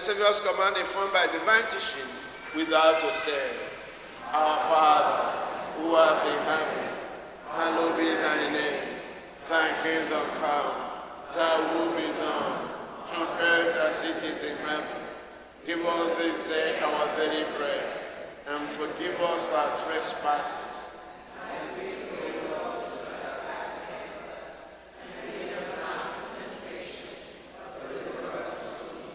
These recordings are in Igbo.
Savior's command, informed by divine teaching, we vow to say, Our Father, who art in heaven, hallowed be thy name. Thy kingdom come, thy will be done, on earth as it is in heaven. Give us this day our daily bread, and forgive us our trespasses.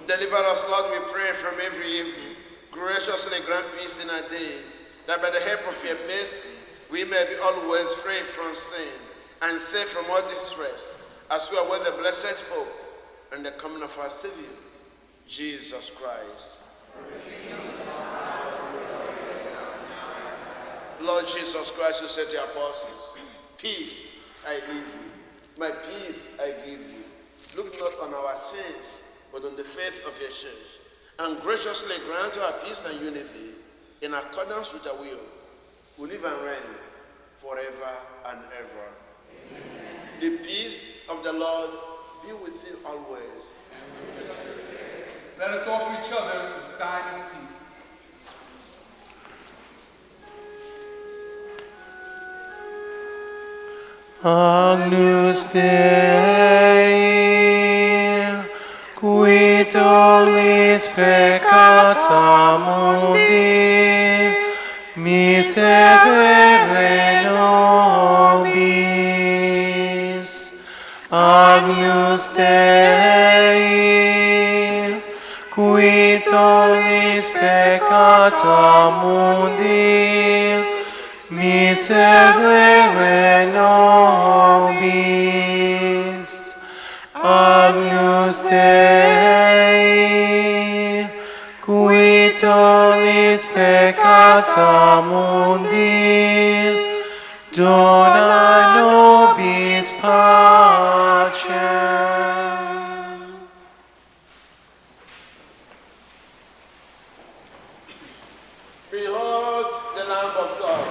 Deliver us, Lord, we pray, from every evil. Graciously grant peace in our days, that by the help of your mercy we may be always free from sin and safe from all distress, as we await the blessed hope and the coming of our Savior, Jesus Christ. Lord Jesus Christ, who said to your apostles, "Peace I leave you, my peace I give you. Look not on our sins, but on the faith of your church, and graciously grant our peace and unity in accordance with our will, who live and reign forever and ever." Amen. The peace of the Lord be with you always. Let us offer each other the sign of peace. Agnus Dei, qui tollis peccata mundi, miserere nobis. Agnus Dei, qui tollis peccata mundi, miserere nobis. Agnus Dei, qui tollis peccata mundi, dona nobis pacem. Behold the Lamb of God.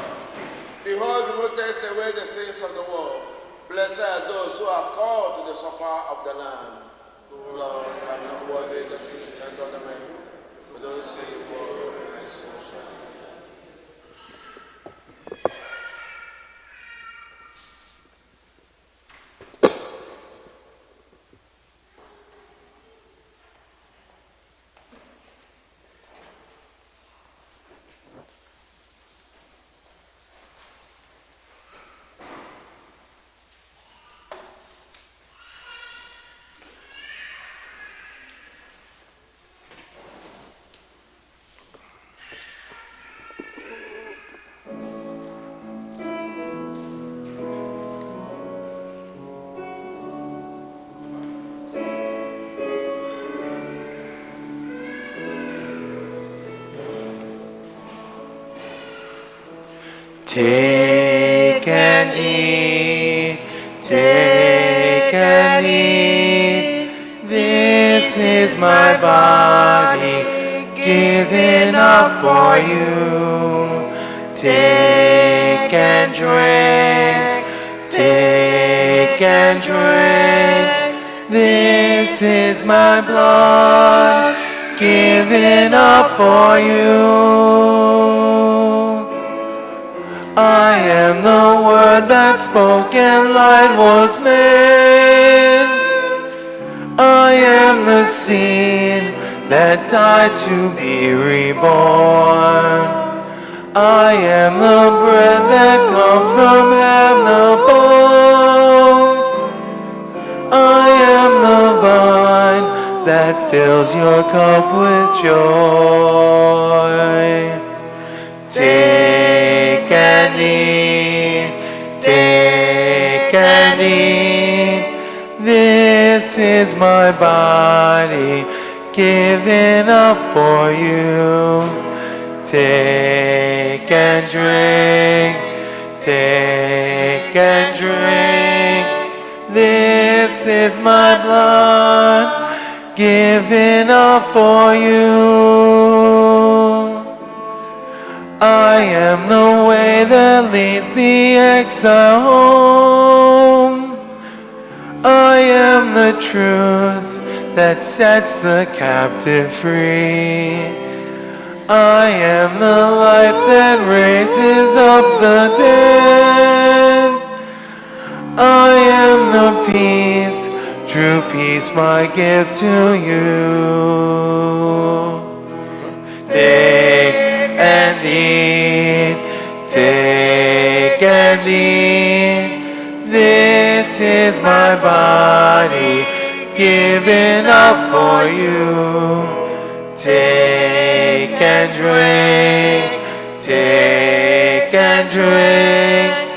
Behold who takes away the sins of the world. Blessed are those who are called to the supper of the Lamb. Lord, I am not worthy that you should enter under my roof, but only say a word, and my soul shall be healed. Take and eat, take and eat. This is my body given up for you. Take and drink, take and drink. This is my blood given up for you. I am the Word that spoke and light was made. I am the seed that died to be reborn. I am the bread that comes from heaven above. I am the vine that fills your cup with joy. Take and eat, take and eat. This is my body given up for you. Take and drink, take and drink. This is my blood given up for you. I am the way that leads the exile home. I am the truth that sets the captive free. I am the life that raises up the dead. I am the peace, true peace, my gift to you. Take and eat, take and eat. This is my body given up for you. Take and drink, take and drink.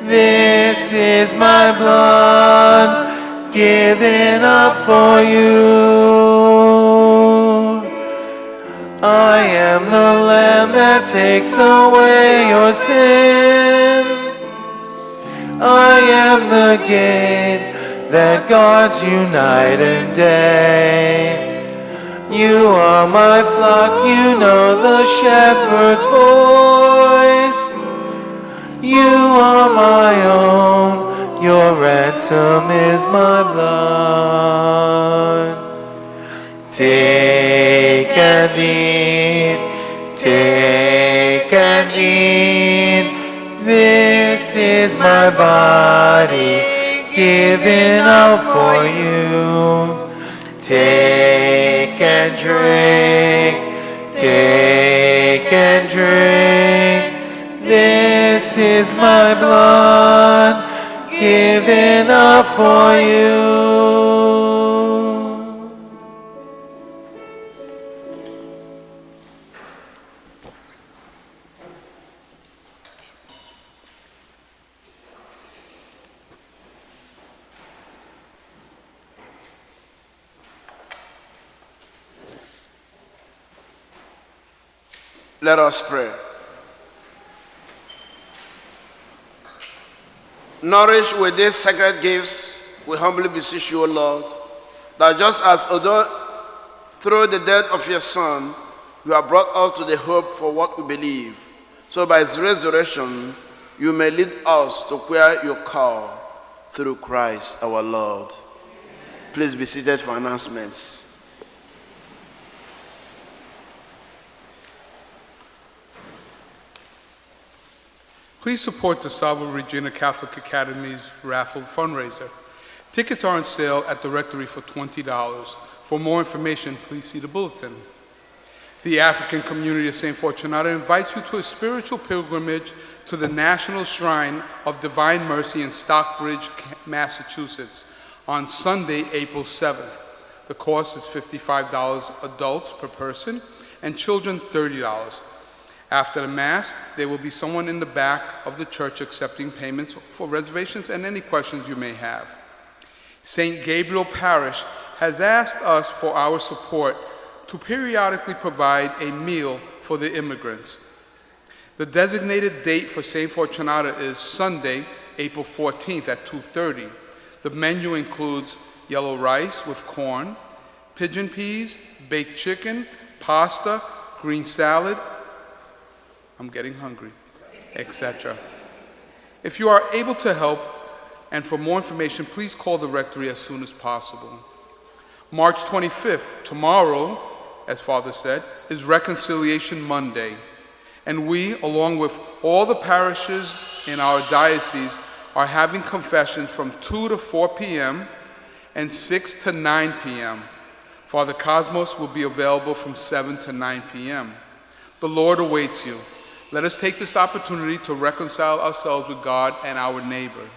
This is my blood given up for you. I am the Lamb that takes away your sin. I am the gate that guards you night and day. You are my flock, you know the shepherd's voice. You are my own, your ransom is my blood. Take and eat, take and eat. This is my body given up for you. Take and drink, take and drink. This is my blood given up for you. Let us pray. Nourished with these sacred gifts, we humbly beseech you, O Lord, that just as although through the death of your Son, you have brought us to the hope for what we believe, so by his resurrection, you may lead us to where you call through Christ our Lord. Please be seated for announcements. Please support the Salve Regina Catholic Academy's raffle fundraiser. Tickets are on sale at the rectory for $20. For more information, please see the bulletin. The African community of St. Fortunata invites you to a spiritual pilgrimage to the National Shrine of Divine Mercy in Stockbridge, Massachusetts, on Sunday, April 7th. The cost is $55 adults per person and children $30. After the Mass, there will be someone in the back of the church accepting payments for reservations and any questions you may have. St. Gabriel Parish has asked us for our support to periodically provide a meal for the immigrants. The designated date for St. Fortunata is Sunday, April 14th at 2:30. The menu includes yellow rice with corn, pigeon peas, baked chicken, pasta, green salad, I'm getting hungry, etc. If you are able to help, and for more information, please call the rectory as soon as possible. March 25th, tomorrow, as Father said, is Reconciliation Monday. And we, along with all the parishes in our diocese, are having confessions from 2 to 4 p.m. and 6 to 9 p.m. Father Cosmos will be available from 7 to 9 p.m. The Lord awaits you. Let us take this opportunity to reconcile ourselves with God and our neighbor.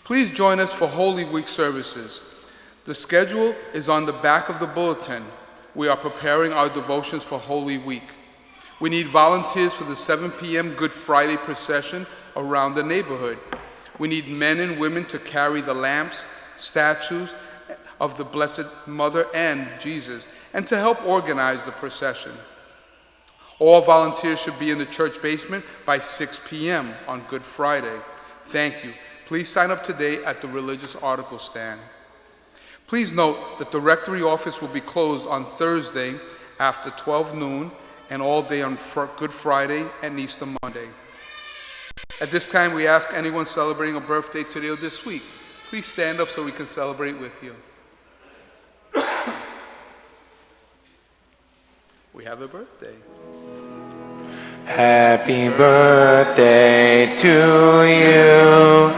Please join us for Holy Week services. The schedule is on the back of the bulletin. We are preparing our devotions for Holy Week. We need volunteers for the 7 p.m. Good Friday procession around the neighborhood. We need men and women to carry the lamps, statues of the Blessed Mother and Jesus, and to help organize the procession. All volunteers should be in the church basement by 6 p.m. on Good Friday. Thank you. Please sign up today at the religious article stand. Please note that the rectory office will be closed on Thursday after 12 noon and all day on Good Friday and Easter Monday. At this time, we ask anyone celebrating a birthday today or this week, please stand up so we can celebrate with you. We have a birthday. Happy birthday to you.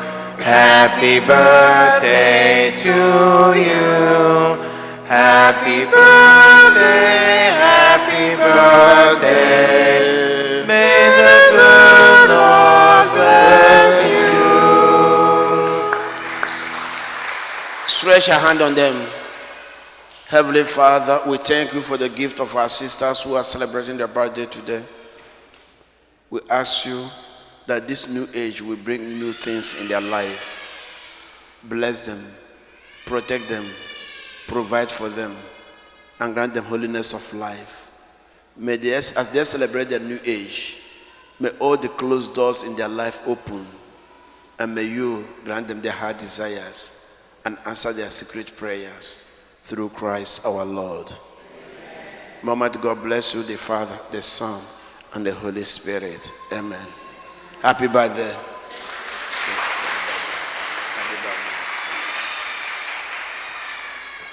Happy birthday to you. Happy birthday, happy birthday. May the good Lord bless you. Stretch your hand on them. Heavenly Father, we thank you for the gift of our sisters who are celebrating their birthday today. We ask you that this new age will bring new things in their life. Bless them, protect them, provide for them, and grant them holiness of life. May they, as they celebrate their new age, may all the closed doors in their life open, and may you grant them their heart desires and answer their secret prayers through Christ our Lord. Almighty God bless you, the Father, the Son, and the Holy Spirit. Amen. Happy birthday.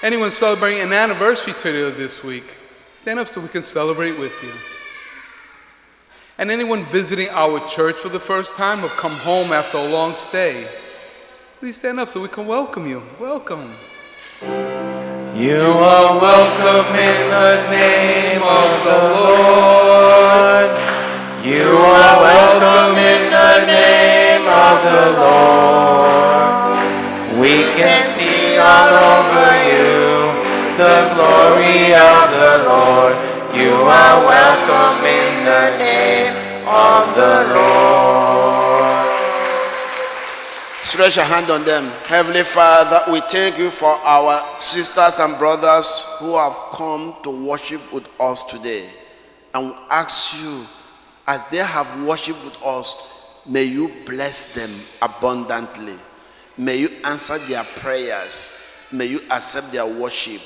Anyone celebrating an anniversary today or this week, stand up so we can celebrate with you. And anyone visiting our church for the first time or come home after a long stay, please stand up so we can welcome you. Welcome. You are welcome in the name of the Lord. You are welcome in the name of the Lord. We can see all over you the glory of the Lord. You are welcome in the name of the Lord. Stretch your hand on them. Heavenly Father, we thank you for our sisters and brothers who have come to worship with us today. And we ask you, as they have worshiped with us, may you bless them abundantly. May you answer their prayers. May you accept their worship.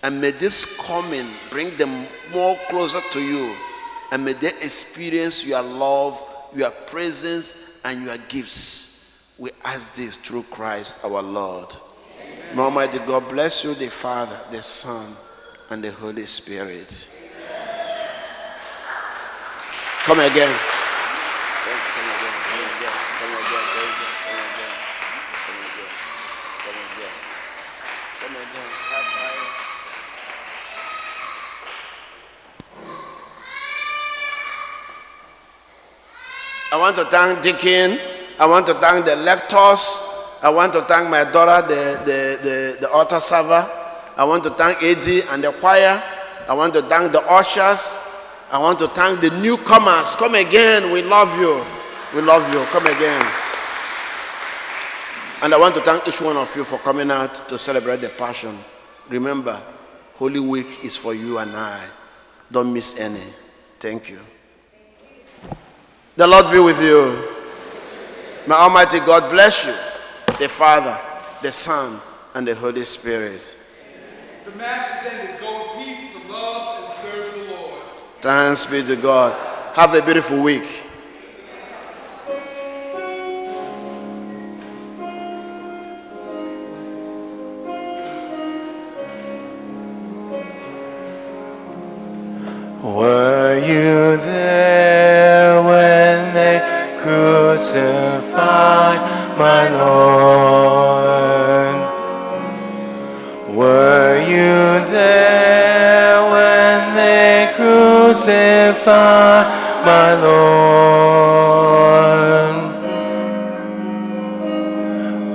And may this coming bring them more closer to you. And may they experience your love, your presence, and your gifts. We ask this through Christ our Lord. May Almighty God bless you, the Father, the Son, and the Holy Spirit. Come again. Come again, come again, come again, come again, come again, come again, come again. Have fire. I want to thank Deacon. I want to thank the lectors. I want to thank my daughter, the altar server. I want to thank AD and the choir. I want to thank the ushers. I want to thank the newcomers. Come again. We love you. We love you. Come again. And I want to thank each one of you for coming out to celebrate the Passion. Remember, Holy Week is for you and I. Don't miss any. Thank you. The Lord be with you. May Almighty God bless you, the Father, the Son, and the Holy Spirit. The Mass is ended. Go in peace to love and serve the Lord. Thanks be to God. Have a beautiful week. Were you there when they crucified my Lord? Were you there when they crucified my Lord?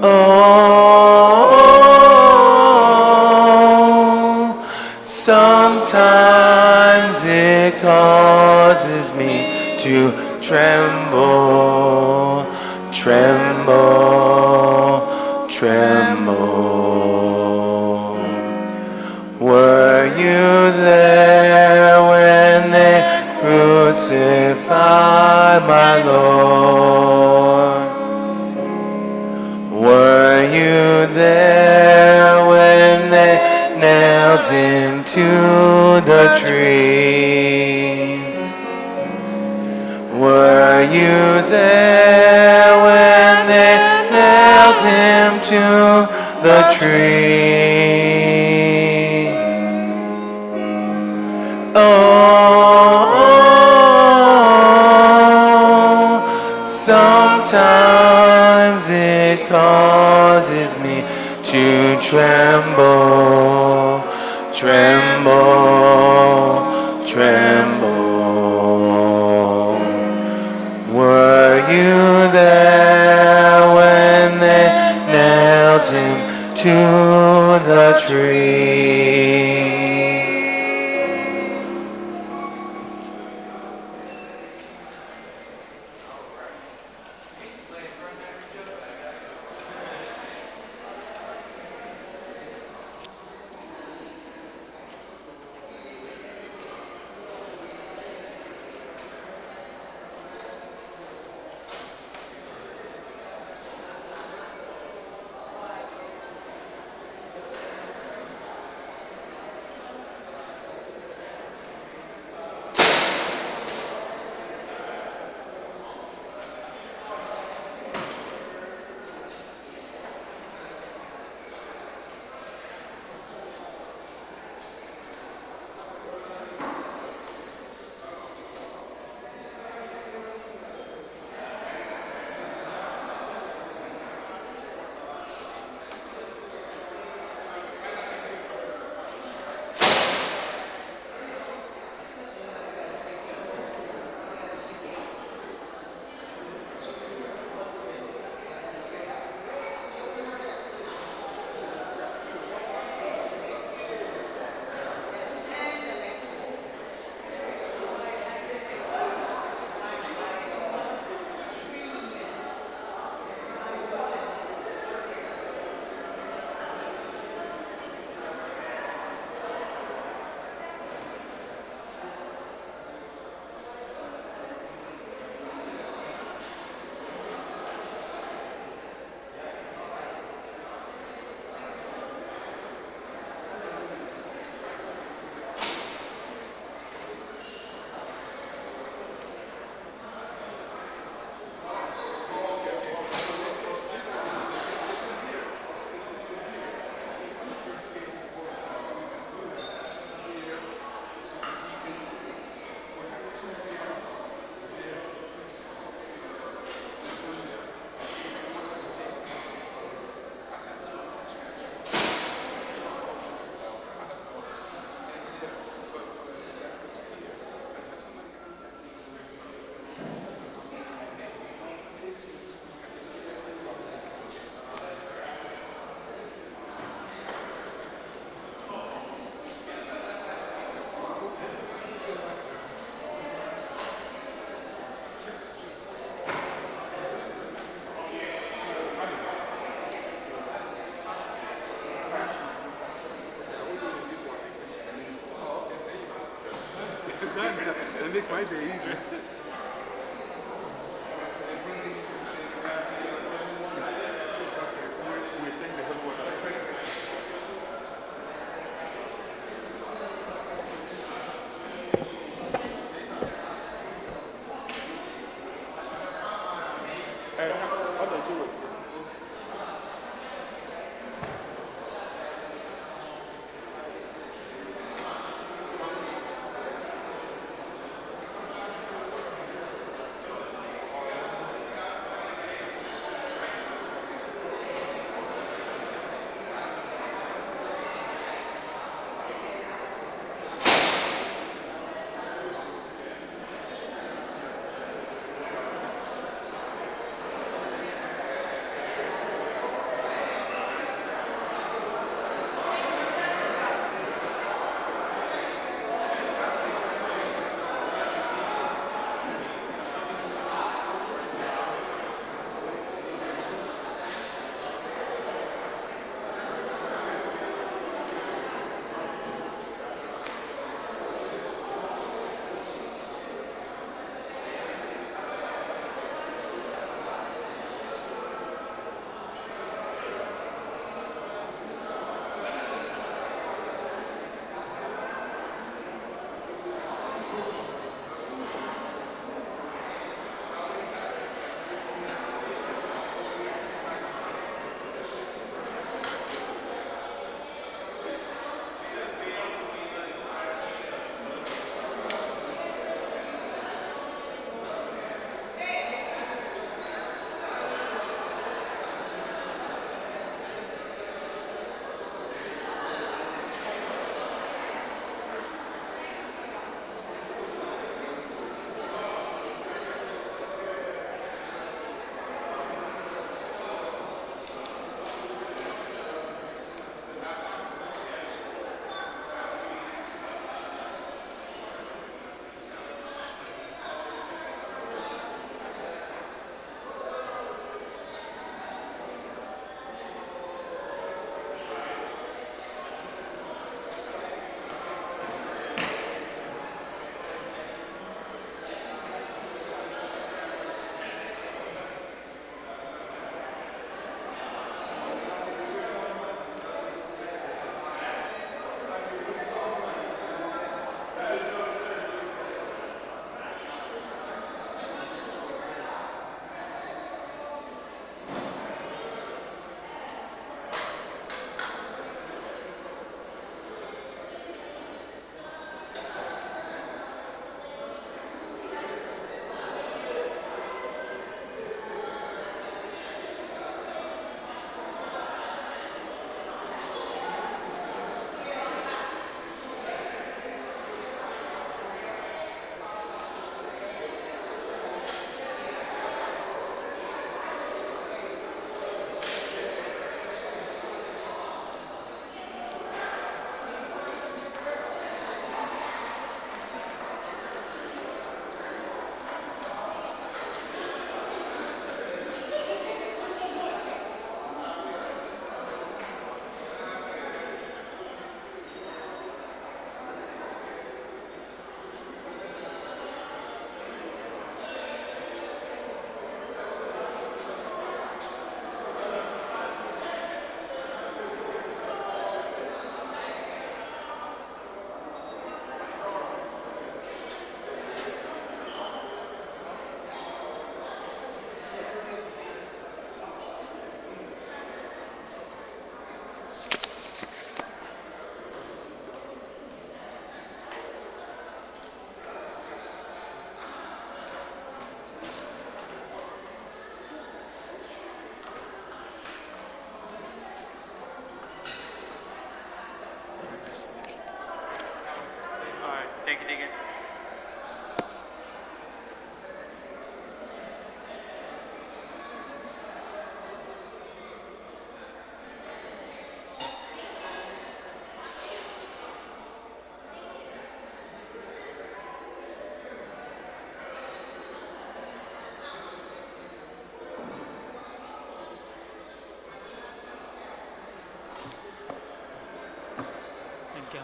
Oh, sometimes it causes me to tremble, tremble, tremble. Were you there when they crucified my Lord? Were you there when they nailed him to the tree? Were you there when they nailed him to the tree? Oh, to tremble, tremble, tremble? Were you there when they nailed him to the tree? That makes my day easier.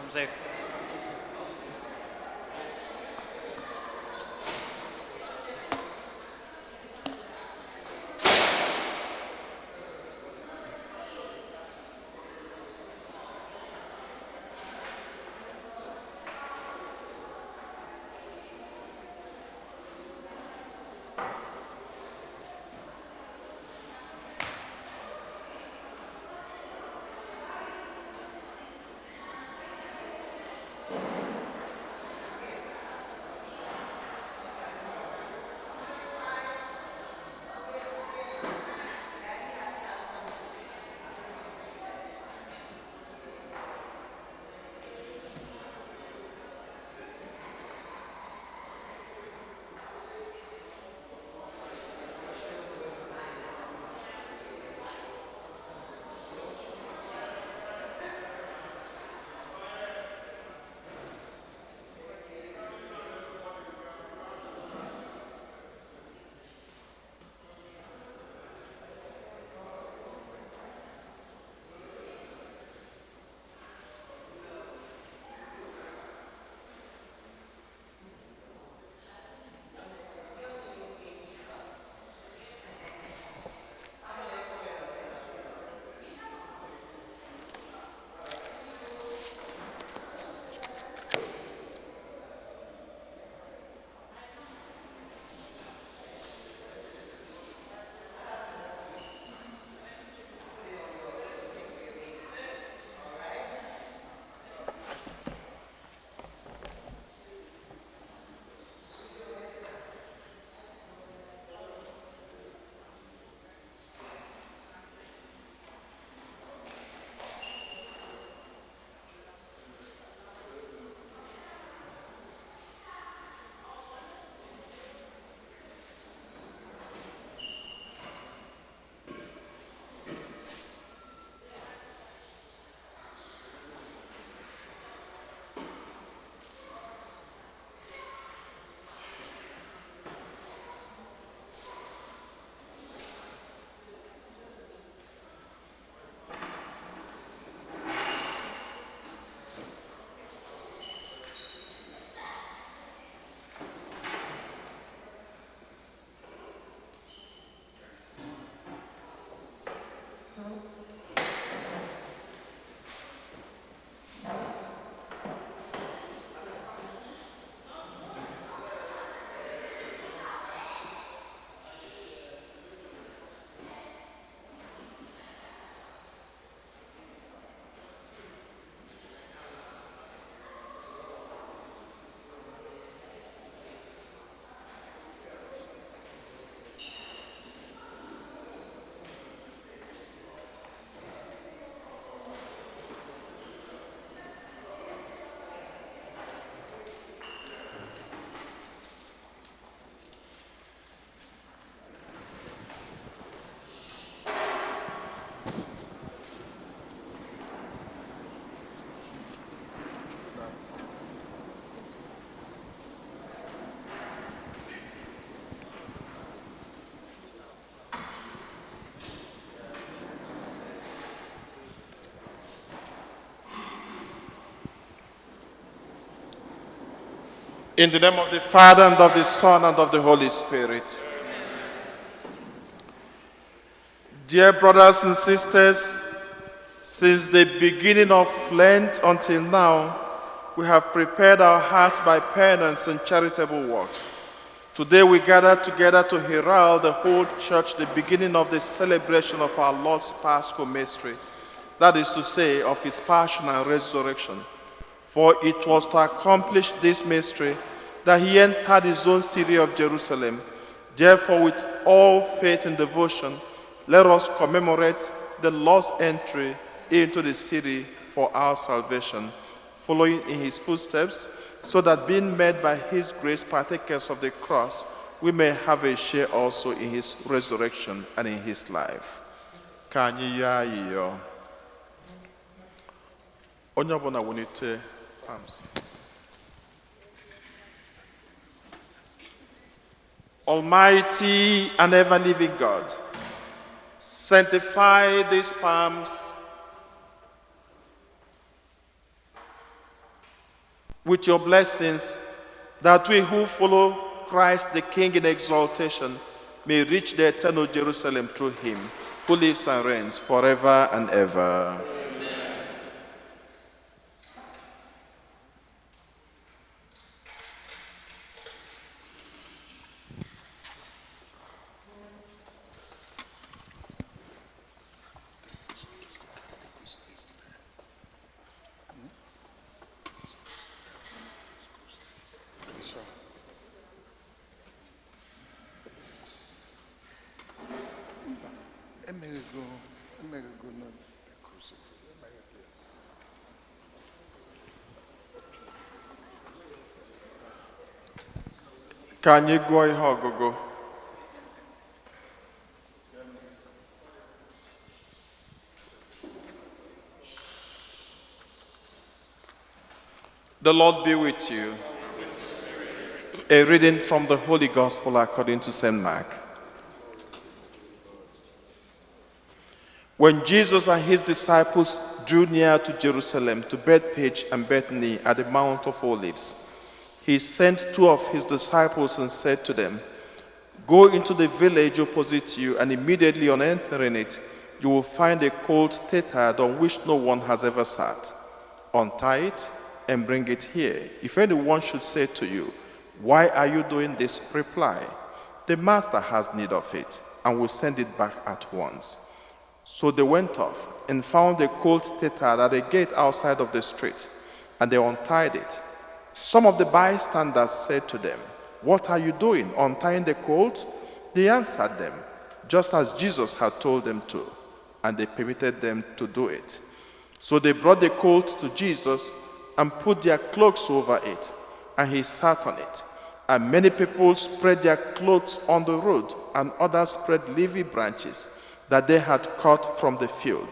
Home safe. In the name of the Father, and of the Son, and of the Holy Spirit. Dear brothers and sisters, since the beginning of Lent until now, we have prepared our hearts by penance and charitable works. Today we gather together to herald the whole church the beginning of the celebration of our Lord's Paschal mystery, that is to say, of his passion and resurrection. For it was to accomplish this mystery that he entered his own city of Jerusalem. Therefore, with all faith and devotion, let us commemorate the Lord's entry into the city for our salvation, following in his footsteps, so that being made by his grace partakers of the cross, we may have a share also in his resurrection and in his life. Ka anyị yọọ ayịyọ. Onye ọbụla wulite palms. Almighty and ever living God, sanctify these palms with your blessings, that we who follow Christ the King in exaltation may reach the eternal Jerusalem through him, who lives and reigns forever and ever. Emeghego, emeghego na the crucifix. Emeghego ya. Ka anyị gụọ ihe ọgụgụ. The Lord be with you. A reading from the Holy Gospel according to St. Mark. When Jesus and his disciples drew near to Jerusalem, to Bethpage and Bethany at the Mount of Olives, he sent two of his disciples and said to them, "Go into the village opposite you, and immediately on entering it, you will find a colt tethered on which no one has ever sat. Untie it and bring it here. If anyone should say to you, 'Why are you doing this?' reply, 'The master has need of it, and will send it back at once.'" So they went off and found a colt tethered at a gate outside of the street, and they untied it. Some of the bystanders said to them, "What are you doing, untying the colt?" They answered them, just as Jesus had told them to, and they permitted them to do it. So they brought the colt to Jesus and put their cloaks over it, and he sat on it. And many people spread their clothes on the road, and others spread leafy branches that they had cut from the field.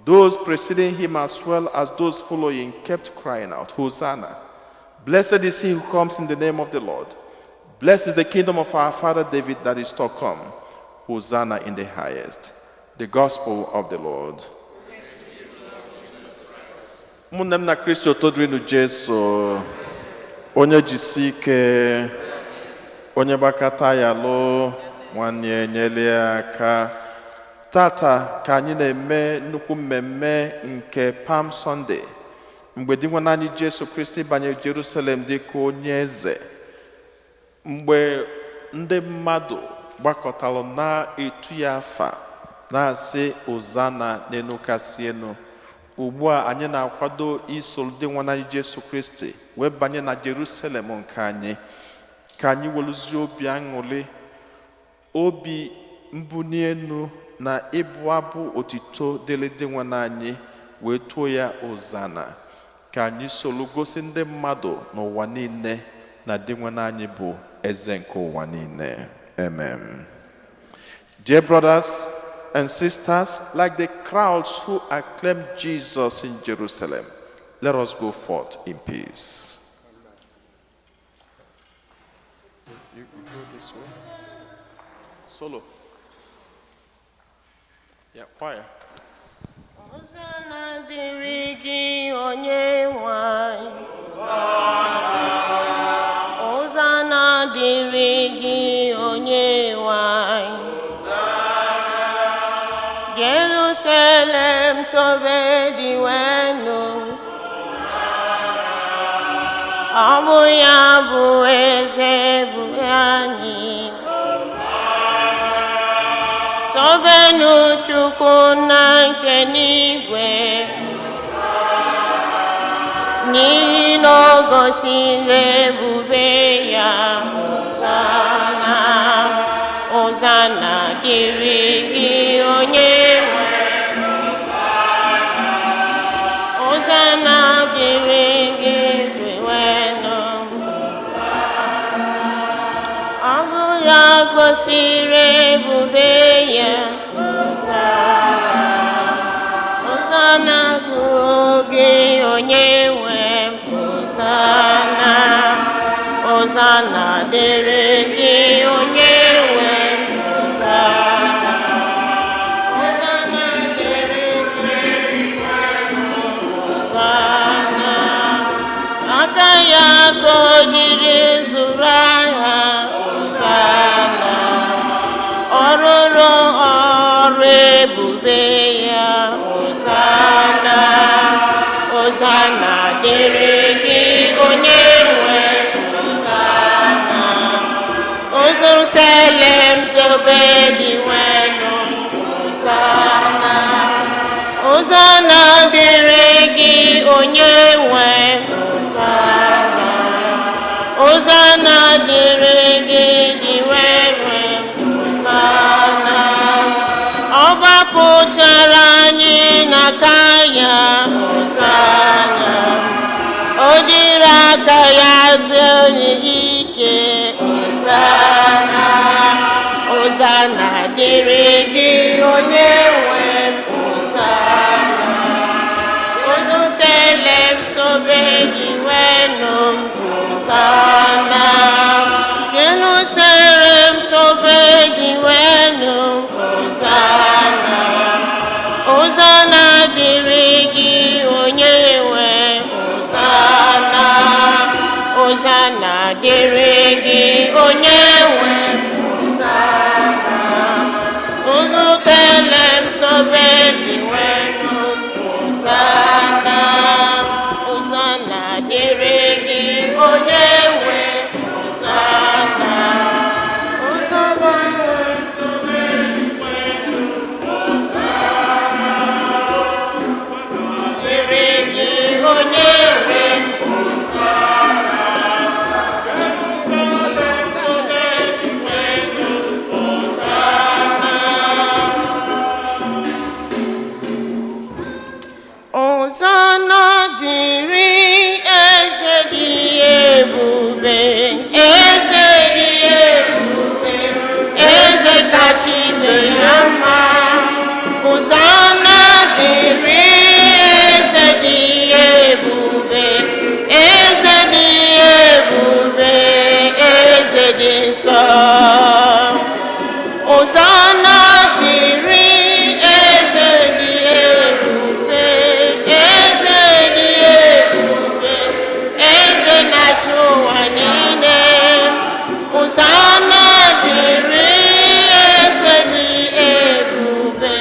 Those preceding him as well as those following kept crying out, "Hosanna! Blessed is he who comes in the name of the Lord. Blessed is the kingdom of our father David that is to come. Hosanna in the highest." The Gospel of the Lord. Ụmụnne m na Kristi, otodrinu Jesu. Onye jisi ike, onye gbakọta ya lụ nwanne ya enyela ya aka. Tata ka anyị na-eme nnukwu mmemme nke Palm Sunday, mgbe di nwe anyị Jesu Kristi banyere Jerusalem dị ka onye eze, mgbe ndị mmadụ gbakọtara na-etu ya afa, na-asị Hozana n'elu kasị elu. Ugbu a anyị na-akwado iso ndị nwe anyị Jesu Kristi wee banye na Jerusalem nke anyị. Ka anyị weluzie obi aṅụrị, obi mbuli elu na ịbụ abụ otito dịrị dị nwe anyị wee tụọ ya Hozana. Ka anyị soro gosi ndị mmadụ n'ụwa niile na dị nwe anyị bụ eze nke ụwa niile. Amen. Dear brothers and sisters, like the crowds who acclaimed Jesus in Jerusalem, let us go forth in peace. You go this way. Solo. Yeah, choir. Hosanna dịrị gị, onye nwe anyị. Hosanna dịrị gị, onye nwe anyị. Jerusalem, tobe Dinwenu. Ọ bụ ya bụ eze bụ anyị. Tobenu Chukwu nna nke n'igwe, n'ihi na o gosiri ebube ya. Hozana, Hozana dịrị gị, onye nwe. Hozana dịrị gị, Dinwenu. Ọ bụ ya gosiri ebube ya. Hozana, Hozana bụ oge onye nwe m. Hozana, Hozana dịrị gị, onye nwe m. Hozana, Hozana dịrị gị. Hozana, aka. Aka ya ka o jiri zụrụ agha. Hosana. Ọ rụrụ ọrụ ebube ya. Hosana. Hosana dịrị gị onye nwe. Hosana. Jerusalem tobe dị nwenụ. Hosana. Hosana dịrị gị onye nwe. Hosana. Hosana dịrị gị dị nwenwe. Hosana. Ọ gbapụtara anyị n'aka ya. Hosana. O jiri aka ya zie onye ike. Hosana. Hosana dịrị gị onye nwe. Hosana. Jerusalem tobe dị nwenụ. Hosana. Jerusalem tobe dị nwenụ. Hosana. Hosana dịrị gị onye nwe. Hosana. Hosana dịrị gị onye nwe. Hosana. Jerusalem tobe dị nwenụ. Hosana. Hosana dịrị gị onye nwe. Hosana. Hosana. Dịrị gị onye nwe. Hosanna dịrị eze dị ebube, eze dị ebube, eze kacha ibe ya mma. Hosanna dịrị eze dị ebube, eze dị ebube, eze dị nsọ. Hosanna dịrị eze dị ebube, eze dị ebube, eze na-achị ụwa niile. Hosanna dịrị eze dị ebube,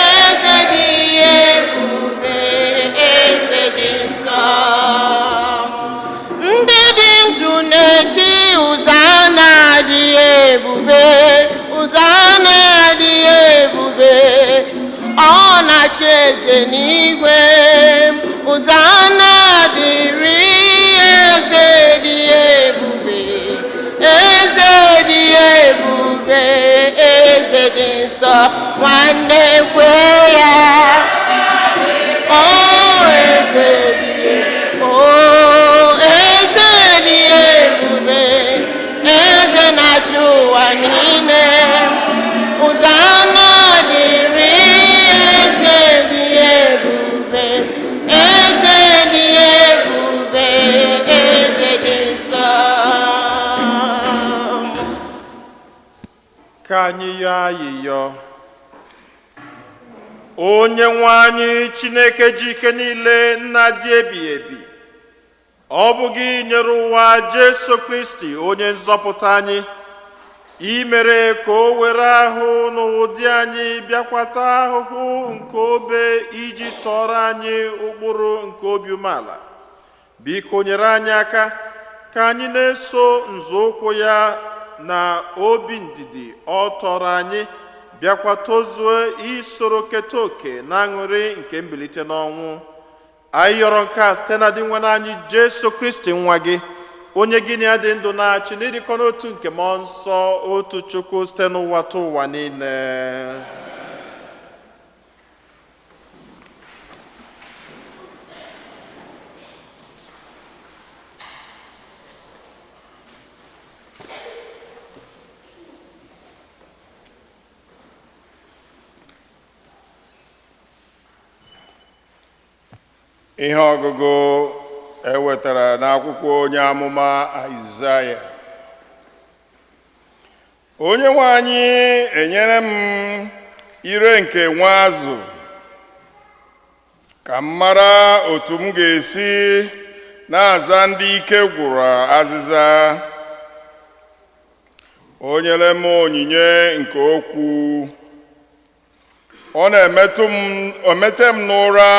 eze dị ebube, eze dị nsọ. Ndị dị ndụ na-eti Hosanna dị ebube, Hosanna dị ebube, ọ na-achị eze n'igwe. Hosanna dịrị eze dị ebube, eze dị ebube, eze dị nsọ. Nwanne, kwe ya. O eze dị, o eze dị ebube, eze na-achị ụwa niile. Hosanna dịrị eze dị ebube, eze dị ebube, eze dị nsọ. Ka anyị yọọ ayịyọ. Onye nwe anyị Chineke ji ike niile, nna dị ebighị ebi, ọ bụ gị nyere ụwa Jesu Kristi onye nzọpụta anyị. I mere ka o were ahụ n'ụdị anyị bịakwata ahụhụ nke obe iji tọrọ anyị ụkpụrụ nke obi umeala. Biko nyere anyị aka ka anyị na-eso nzọụkwụ ya na obi ndidi ọ tọrọ anyị, bịakwa tozuo isoro keta oke na aṅụrị nke mbilite n'ọnwụ. Anyị yọrọ nke a site na Dinwenụ anyị Jesu Kristi, nwa gị, onye gị na ya dị ndụ na-achị n'ịdịkọ n'otu nke Mmụọ Nsọ, otu Chukwu, site n'ụwa tụ ụwa niile. Ihe ọgụgụ ewetara n'akwụkwọ onye amụma Aịzaya. Onye nwe anyị enyere m ire nke nwa azụ ka m mara otu m ga-esi na-aza ndị ike gwụrụ azịza. O nyere m onyinye nke okwu. Ọ na-emetụ m omete m n'ụra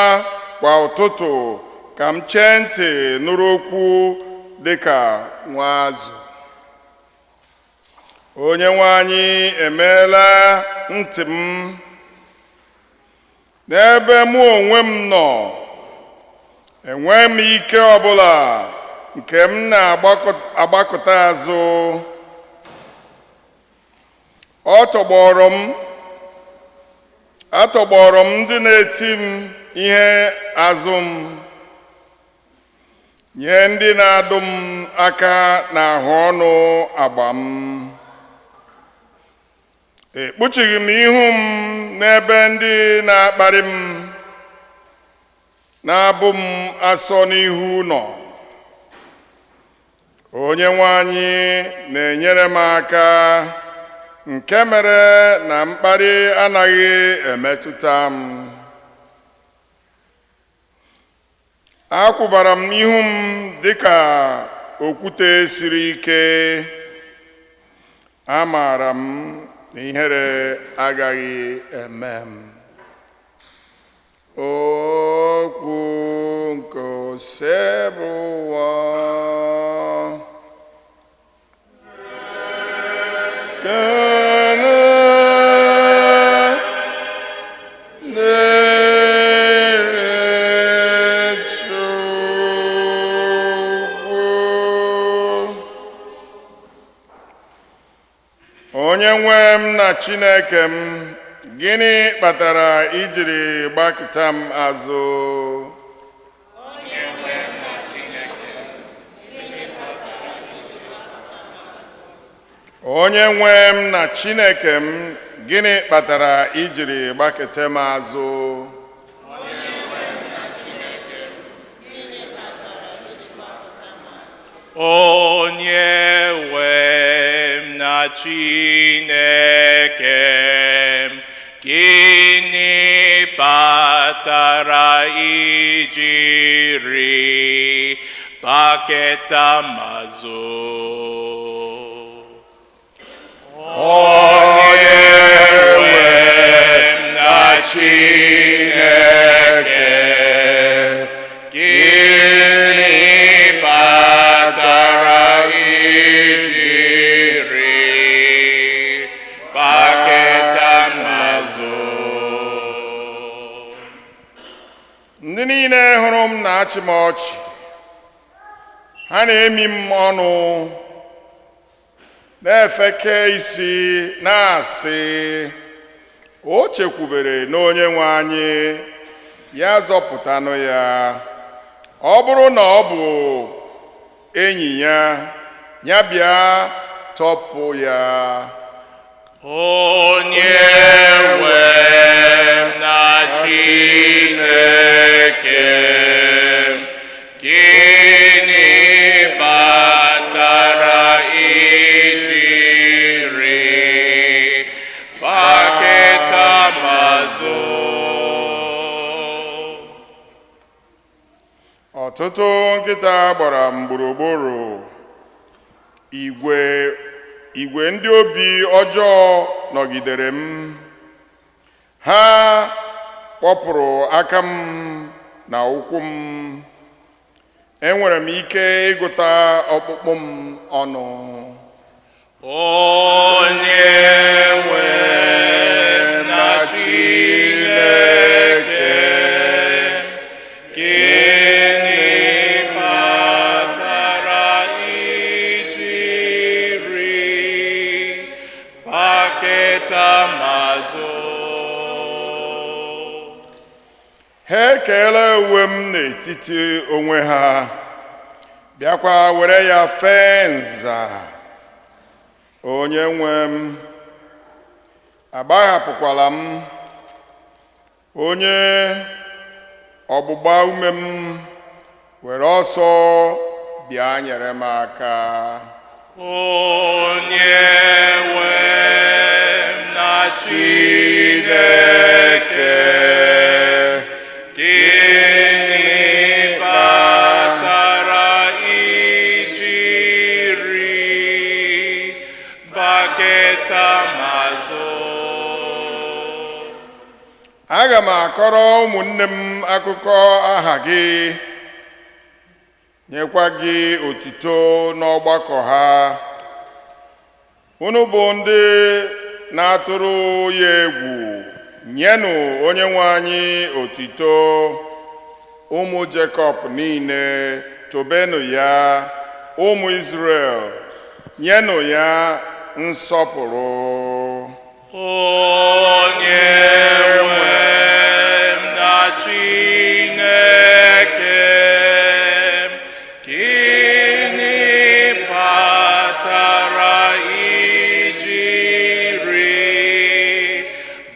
kwa ụtụtụ ka m chee ntị nụrụ okwu dịka nwa azụ. Onye nwe anyị emeela ntị m n'ebe mụ onwe m nọ. Enweghị m ike ọbụla nke m na-agbakọta azụ. Ọ tọgbọrọ m, atọgbọrọ m ndị na-eti m ihe azụ m, nye ndị na-adụ m aka n'ahụ ọnụ agba m. Ekpuchighị m ihu m n'ebe ndị na-akparị m na-abụ m asọ n'ihu nọ. Onye nwe anyị na-enyere m aka, nke mere na mkparị anaghị emetụta m. Akwụbara m ihu m dịka okwute siri ike. Amaara m na ihere agaghị eme m. Okwu nke Osebụwa. Ekele dịrị Chukwu. Onye nwe m na Chineke m, gịnị kpatara ijiri gbakụta m azụ? Onye nwe m na Chineke m, gịnị kpatara ijiri gbakete m azụ? Onye nwe m na Chineke m, gịnị kpatara ijiri gbaketa m azụ? Onye nwe m na Chineke, gịnị kpatara ijiri gbaketa m azụ? Ndị niile hụrụ m na-achị m ọchị. Ha na-emi m ọnụ, na-efeke isi, na-asị, o chekwubere n'Onye nwe anyị, ya zọpụtanụ ya. Ọ bụrụ na ọ bụ enyi ya, ya bịa tọpụ ya. Onye nwe m na Chineke m, gịnị kpatara ijiri gbaketa m azụ? Ọtụtụ nkịta gbara m gburugburu. Igwe igwe ndị obi ọjọọ nọgidere m. Ha kpọpụrụ aka m na ụkwụ m. Enwere m ike ịgụta ọkpụkpụ m ọnụ. Onye nwe m na Chineke, gịnị kpatara ijiri gbaketa m azụ? Ha ekeela uwe m n'etiti onwe ha, bịakwa were ya fee nza. Onye nwe m, agbahapụkwala m. Onye ọgbụgba ume m, were ọsọ bịa nyere m aka. Onye nwe m na Chineke, gịnị kpatara Aga m akọrọ ụmụnne m akụkọ aha gị, nyekwa gị otito n'ọgbakọ ha. Unu bụ ndị na-atụrụ ya egwu, nyenụ onye nwe anyị otito. Ụmụ Jekọb niile, tobenụ ya. Ụmụ Izrel, nyenụ ya nsọpụrụ. Onye nwe m na Chineke m, gịnị kpatara ijiri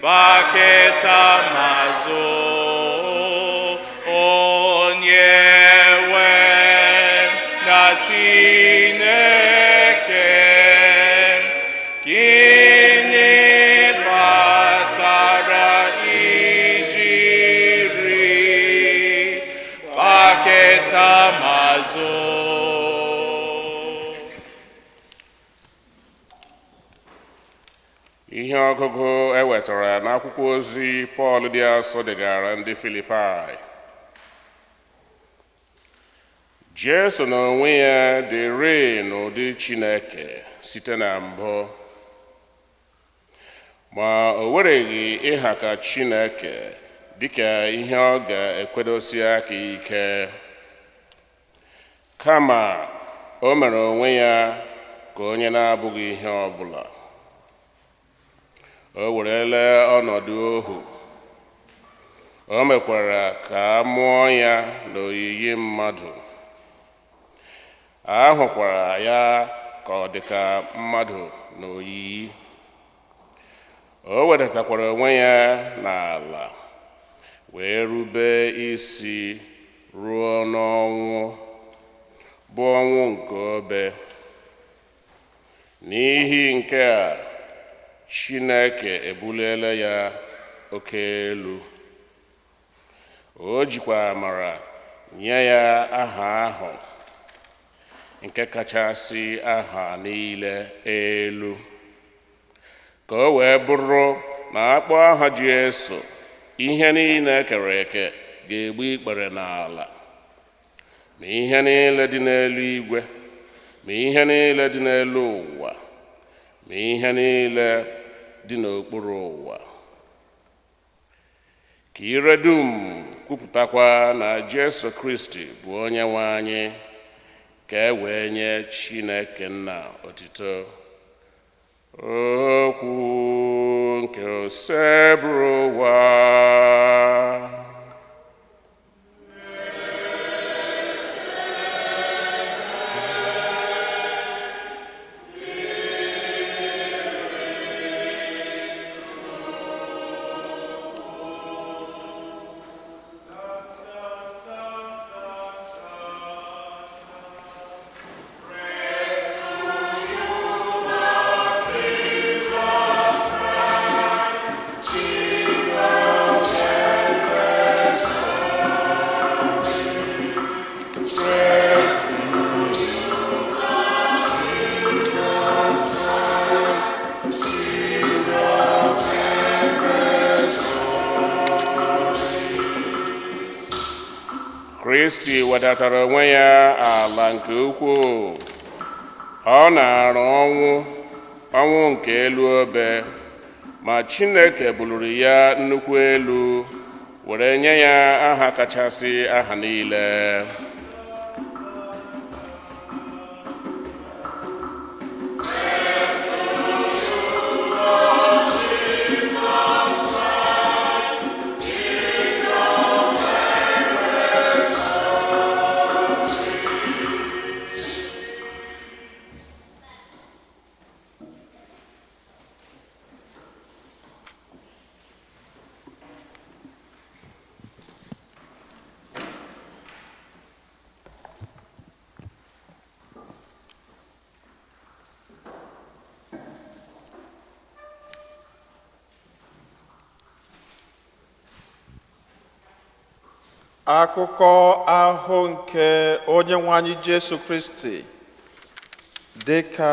gbaketa m azụ? Onye nwe m na Chineke m, gịnị kpatara ijiri gbaketa m azụ? Ihe ọgụgụ e wetara n'akwụkwọ ozi Pọl dị asọ degara ndị Filipaị. Jesu n'onwe ya dịrị n'ụdị Chineke site na mbụ, ma o wereghị ịha ka Chineke dịka ihe ọ ga-ekwedosi aka ike, kama o mere onwe ya ka onye na-abụghị ihe ọbụla. O werela ọnọdụ ohu, o mekwara ka a mụọ ya n'oyiyi mmadụ. A hụkwara ya ka ọ dị ka mmadụ n'oyiyi. O wedatakwara onwe ya n'ala wee rube isi ruo n'ọnwụ, bụ ọnwụ nke obe. N'ihi nke a, Chineke ebuliela ya oke elu. O jikwa amara nye ya aha ahụ nke kachasị aha niile elu, ka o wee bụrụ na akpọ aha Jesu, ihe niile ekere eke ga-egbu ikpere n'ala, ma ihe niile dị n'elu igwe, ma ihe niile dị n'elu ụwa, ma ihe niile dị n'okpuru ụwa, ka ire dum kwupụtakwa na Jesu Kristi bụ onye nwe anyị, ka e wee nye Chineke Nna otito. Okwu nke Osebụrụwa. Kristi wedatara onwe ya ala nke ukwuu. Ọ na-arụ ọnwụ, ọnwụ nke elu obe, ma Chineke buliri ya nnukwu elu were nye ya aha kachasị aha niile. Akụkọ ahụ nke onye nwe anyị Jesu Kristi dị ka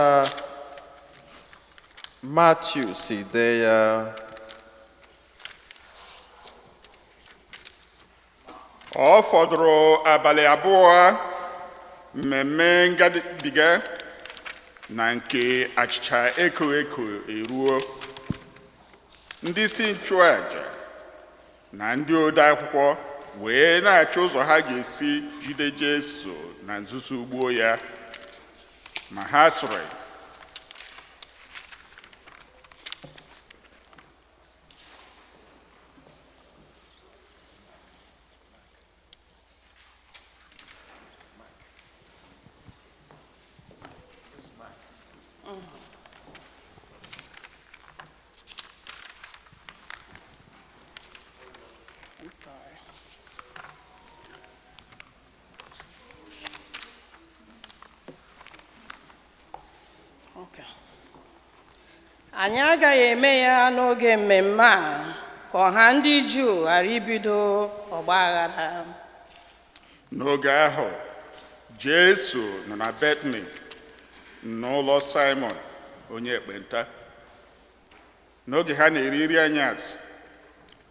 Matiu si dee ya. Ọ fọdụrụ abalị 2 mmemme ngabiga na nke achịcha ekoghị eko eruo. Ndị isi nchụaja na ndị ode akwụkwọ wee na-achọ ụzọ ha ga-esi jide Jesu na nzuzo gbuo ya. Ma ha sịrị, I'm sorry. Okay. Anyị agaghị eme ya n'oge mmemme a ka ọha ndị Juu ghara ibido ọgba aghara. N'oge ahụ, Jesu nọ na Betani n'ụlọ Simon onye ekpenta. N'oge ha na-eri nri anyasị,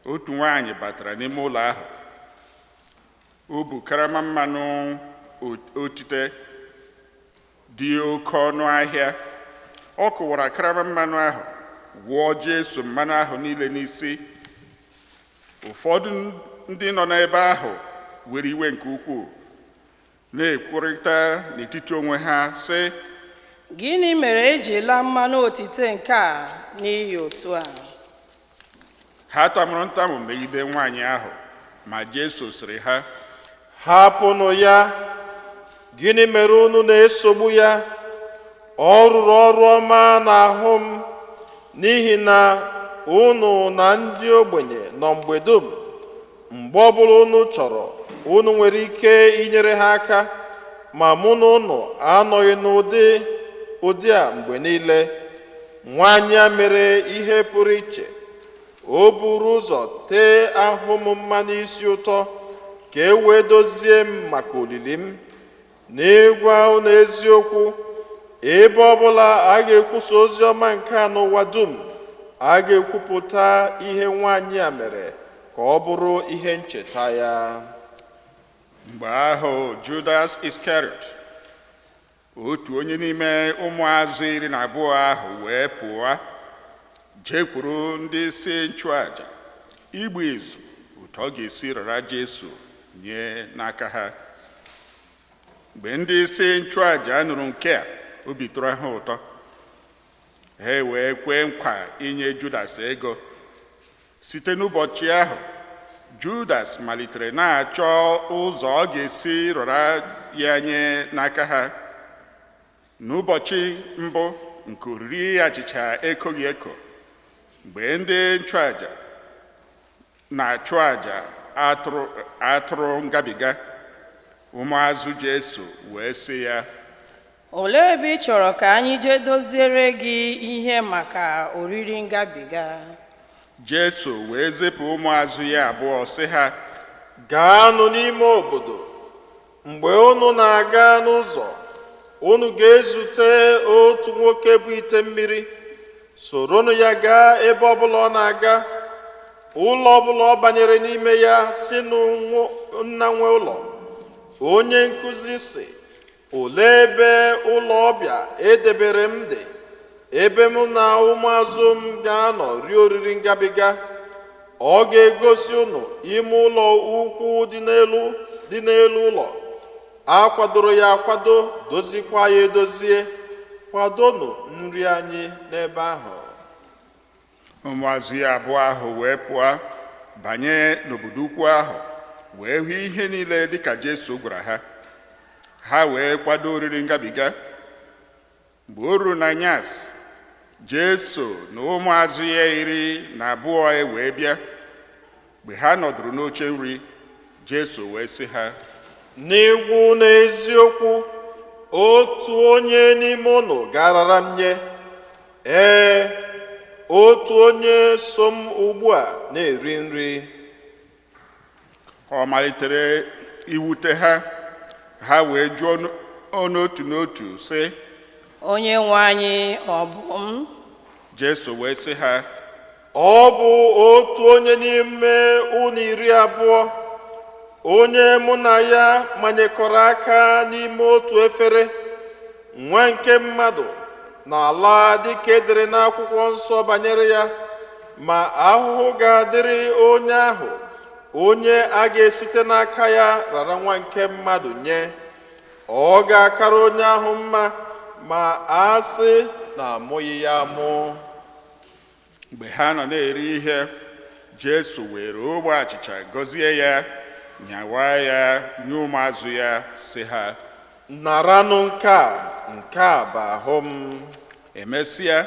otu nwaanyị batara n'ime ụlọ ahụ. O bu karama mmanụ otite dị oke ọnụ ahịa. Ọ kụwara karama mmanụ ahụ, wụọ Jesu mmanụ ahụ niile n'isi. Ụfọdụ ndị nọ n'ebe ahụ were iwe nke ukwuu, na-ekwurịta n'etiti onwe ha sị, Gịnị mere eji laa mmanụ otite nke a n'iyi otu a? Ha tamụrụ ntamụ megide nwaanyị ahụ, ma Jesu sịrị ha, Hapụnụ ya. Gịnị mere unu na-esogbu ya? Ọ rụrụ ọrụ ọma n'ahụ m, n'ihi na unu na ndị ogbenye nọ mgbe dum. Mgbe ọbụla unu chọrọ, unu nwere ike inyere ha aka, ma mụ na unu anọghị n'ụdị ụdị a mgbe niile. Nwaanyị a mere ihe pụrụ iche. O buru ụzọ tee ahụ m mmanụ isi ụtọ ka e wee dozie m maka olili m. N'ịgwa unu eziokwu, ebe ọbụla a ga-ekwusa ozi ọma nke a n'ụwa dum, a ga-ekwupụta ihe nwaanyị a mere ka ọ bụrụ ihe ncheta ya. Mgbe ahụ, Judas Iskariot, otu onye n'ime ụmụazụ 12 ahụ, wee pụọ jekwuru ndị isi nchụaja igbu izu otu ọ ga-esi rara Jesu nye n'aka ha. Mgbe ndị isi nchụaja nụrụ nke a, obi tọrọ ha ụtọ. Ha wee kwee nkwa inye Judas ego. Site n'ụbọchị ahụ, Judas malitere na-achọ ụzọ ọ ga-esi rara ya nye n'aka ha. N'ụbọchị mbụ nke oriri achịcha ekoghị eko, mgbe ndị nchụaja na-achụ àjà atụrụ ngabiga, ụmụazụ Jesu wee sị ya, Olee ebe ị chọrọ ka anyị jee doziere gị ihe maka oriri ngabiga? Jesu wee zipụ ụmụazụ ya 2 sị ha, Gaanụ n'ime obodo. Mgbe unu na-aga n'ụzọ, unu ga-ezute otu nwoke bụ ite mmiri. Soronụ ya gaa ebe ọbụla ọ na-aga. Ụlọ ọbụla ọ banyere n'ime ya, sinụ nna nwe ụlọ, onye nkụzi si, olee ebe ụlọ ọbịa edebere m dị, ebe m na ụmụazụ m ga-anọ rie oriri ngabiga? Ọ ga-egosi unu ime ụlọ ukwu dị n'elu ụlọ. A kwadoro ya akwado, dozikwa ya edozie. Kwadonụ nri anyị n'ebe ahụ. Ụmụazụ ya 2 ahụ wee pụọ banye n'obodo ukwu ahụ, wee hụ ihe niile dịka Jesu gwara ha. Ha wee kwado oriri ngabiga. Mgbe o ruru n'anyasị, Jesu na ụmụazụ ya 12 wee bịa. Mgbe ha nọdụrụ n'oche nri, Jesu wee sị ha, N'igwu n'eziokwu, otu onye n'ime unu ga-arara m nye. Ee, otu onye so m ugbu a na-eri nri. Ọ malitere iwute ha, ha wee jụọ n'otu n'otu sị, Onye nwe anyị, ọ bụ m? Jesu wee sị ha, Ọ bụ otu onye n'ime unu 20, Onye mụ na ya manyekọrọ aka n'ime otu efere. Nwa nke mmadụ na-ala dịka edere n'akwụkwọ nsọ banyere ya, ma ahụhụ ga-adịrị onye ahụ onye a ga-esite n'aka ya rara nwa nke mmadụ nye. Ọ ga-akara onye ahụ mma ma a sị na amụghị ya amụ. Mgbe ha nọ na-eri ihe, Jesu were ogbe achịcha gọzie ya, nyawa ya nye ụmụazụ ya, sị ha, Naranụ nke a, nke a bụ ahụ m. Emesịa,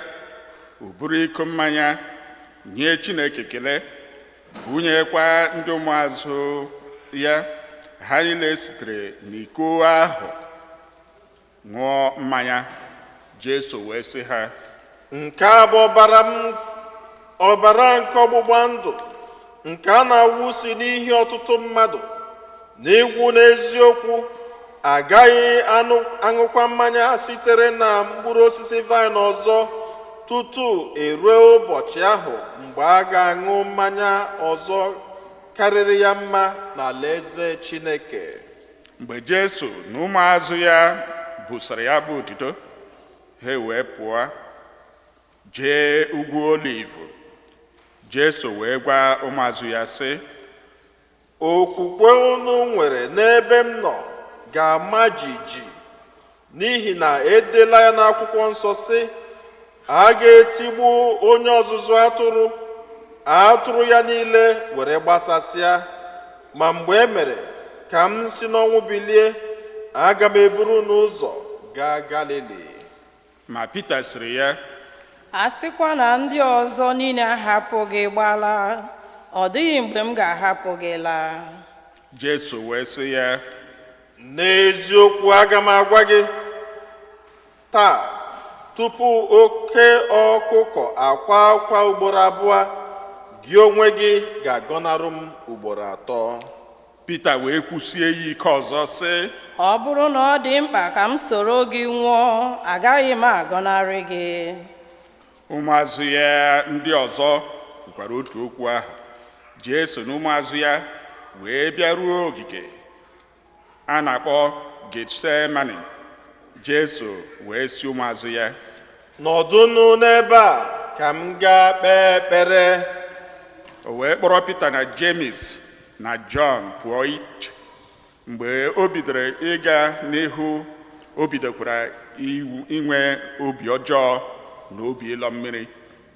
o buru iko mmanya nye Chineke ekele, bunyekwa ndị ụmụazụ ya. Ha niile sitere n'iko ahụ ṅụọ mmanya. Jesu wee sị ha, Nke a bụ ọbara m, ọbara nke ọgbụgba ndụ, nke a na-awụsi n'ihi ọtụtụ mmadụ. N'ikwu n'eziokwu, agaghị aṅụkwa mmanya sitere na mkpụrụ osisi vaịn ọzọ tutu erue ụbọchị ahụ mgbe a ga-aṅụ mmanya ọzọ karịrị ya mma n'alaeze Chineke. Mgbe Jesu na ụmụazụ ya busara ya bụ otito, ha wee pụọ jee ugwu Oliv. Jesu wee gwa ụmụazụ ya sị, Okwukwe unu nwere n'ebe m nọ ga-ama jijiji, n'ihi na edela ya n'akwụkwọ nsọ sị, a ga-etigbu onye ọzụzụ atụrụ, atụrụ ya niile were gbasasịa. Ma mgbe e mere ka m si n'ọnwụ bilie, aga m eburu unu ụzọ gaa Galili. Ma Pita sịrị ya, A sịkwa na ndị ọzọ niile ahapụ gị gbalaa, ọ dịghị mgbe m ga-ahapụ gị laa. Jesu wee sị ya, N'eziokwu, aga m agwa gị taa, tupu oke ọkụkọ akwa akwa ugboro abụọ, gị onwe gị ga-agọnarụ m ugboro atọ. Pita wee kwusie ya ike ọzọ sị, Ọ bụrụ na ọ dị mkpa ka m soro gị nwụọ, agaghị m agọnarị gị. Ụmụazụ ya ndị ọzọ kwukwara otu okwu ahụ. Jesu na ụmụazụ ya wee bịaruo ogige a na-akpọ Getsemani. Jesu wee sị ụmụazụ ya, Nọdụnụ n'ebe a ka m gaa kpee ekpere. O wee kpọrọ Pita na Jemis na Jọn pụọ iche. Mgbe o bidoro ịga n'ihu, o bidokwara inwe obi ọjọọ na obi ịlọ mmiri.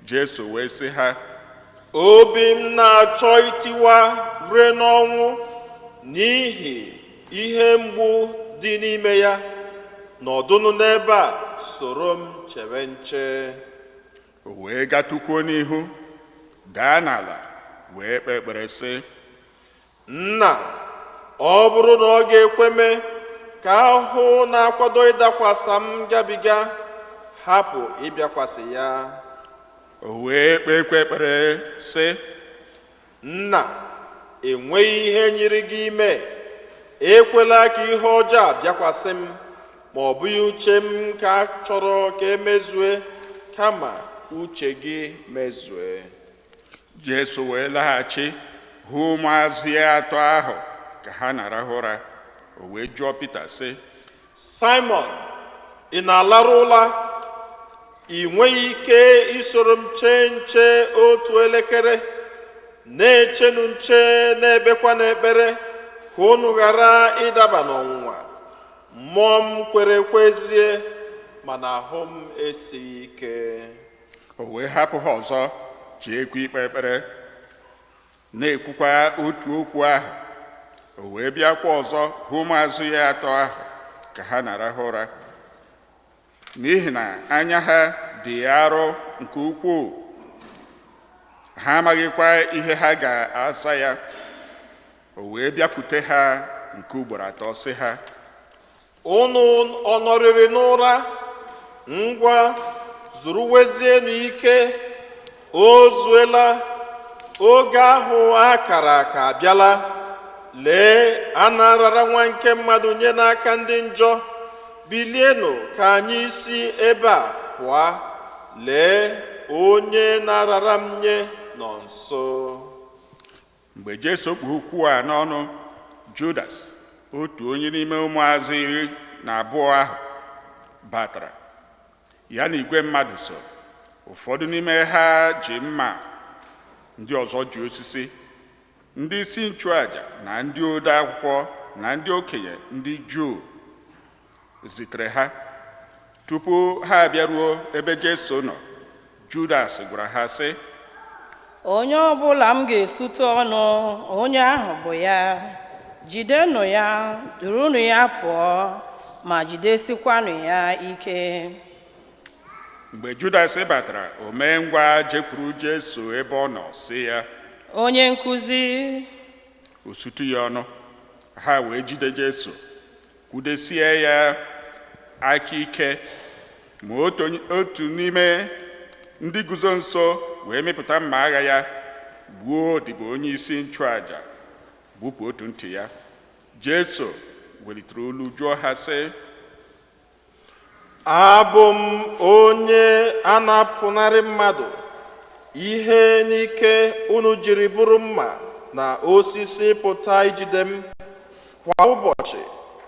Jesu wee sị ha, Obi m na-achọ itiwa rue n'ọnwụ n'ihi ihe mgbu dị n'ime ya. Nọdụnụ n'ebe a soro m chewe nche. O wee gatụkwuo n'ihu, daa n'ala, wee kpee ekpere sị, Nna, ọ bụrụ na ọ ga-ekwe mee ka ahụhụ na-akwado ịdakwasa m gabiga, hapụ ịbịakwasị ya. O wee kpeekwa ekpere sị, Nna, enweghị ihe nyiri gị ime. Ekwela ka ihe ọjọọ a bịakwasị m, ma ọ bụghị uche m ka a chọrọ ka emezue, kama uche gị mezue. Jesu wee laghachi hụ ụmụazụ ya atọ ahụ ka ha na-arahụ ụra. O wee jụọ Pita sị, Simon, ị na-alarụ ụla? Ị nweghị ike isoro m chee nche otu elekere? Na-echenụ nche, na-ekpekwa n'ekpere, ka unu ghara ịdaba n'ọnwụnwa. Mmụọ m kwere ekwezie, mana ahụ m esighị ike. O wee hapụ ha ọzọ, jeekwa ikpe ekpere, na-ekwukwa otu okwu ahụ. O wee bịakwa ọzọ hụ ụmụazụ ya atọ ahụ ka ha na-arahụ ụra, n'ihi na anya ha dị arọ nke ukwuu, ha amaghịkwa ihe ha ga-asa ya. O wee bịakwute ha nke ugboro atọ, sị ha, Unu ọ nọrịrị n'ụra? Ngwa, zuruwezienụ ike, o zuela. Oge ahụ a kara aka abịala. Lee, a na-arara nwa nke mmadụ nye n'aka ndị njọ. Bilienụ ka anyị si ebe a pụọ. Lee, onye na-arara m nye nọ nso. Mgbe Jesu kpu okwu a n'ọnụ, Judas, otu onye n'ime ụmụazụ 12 ahụ, batara, ya na igwe mmadụ so. Ụfọdụ n'ime ha ji mma, ndị ọzọ ji osisi. Ndị isi nchụaja na ndị ode akwụkwọ na ndị okenye ndị Juu zitere ha. Tupu ha abịaruo ebe Jesu nọ, Judas gwara ha sị, Onye ọbụla m ga-esute ọnụ, onye ahụ bụ ya. Jidenụ ya, durunụ ya pụọ, ma jidesikwanụ ya ike. Mgbe Judas batara, o mee ngwa jekwuru Jesu ebe ọ nọ, sị ya, Onye nkụzi. O sutu ya ọnụ. Ha wee jide Jesu, kwudesie ya aka ike. Ma otu n'ime ndị guzo nso wee mịpụta mma agha ya, gbuo odibo onye isi nchụaja, gbupụ otu ntị ya. Jesu welitere olu jụọ ha sị, Abụ m onye a na-apụnarị mmadụ ihe n'ike unu jiri bụrụ mma na osisi pụta ijide m. Kwa ụbọchị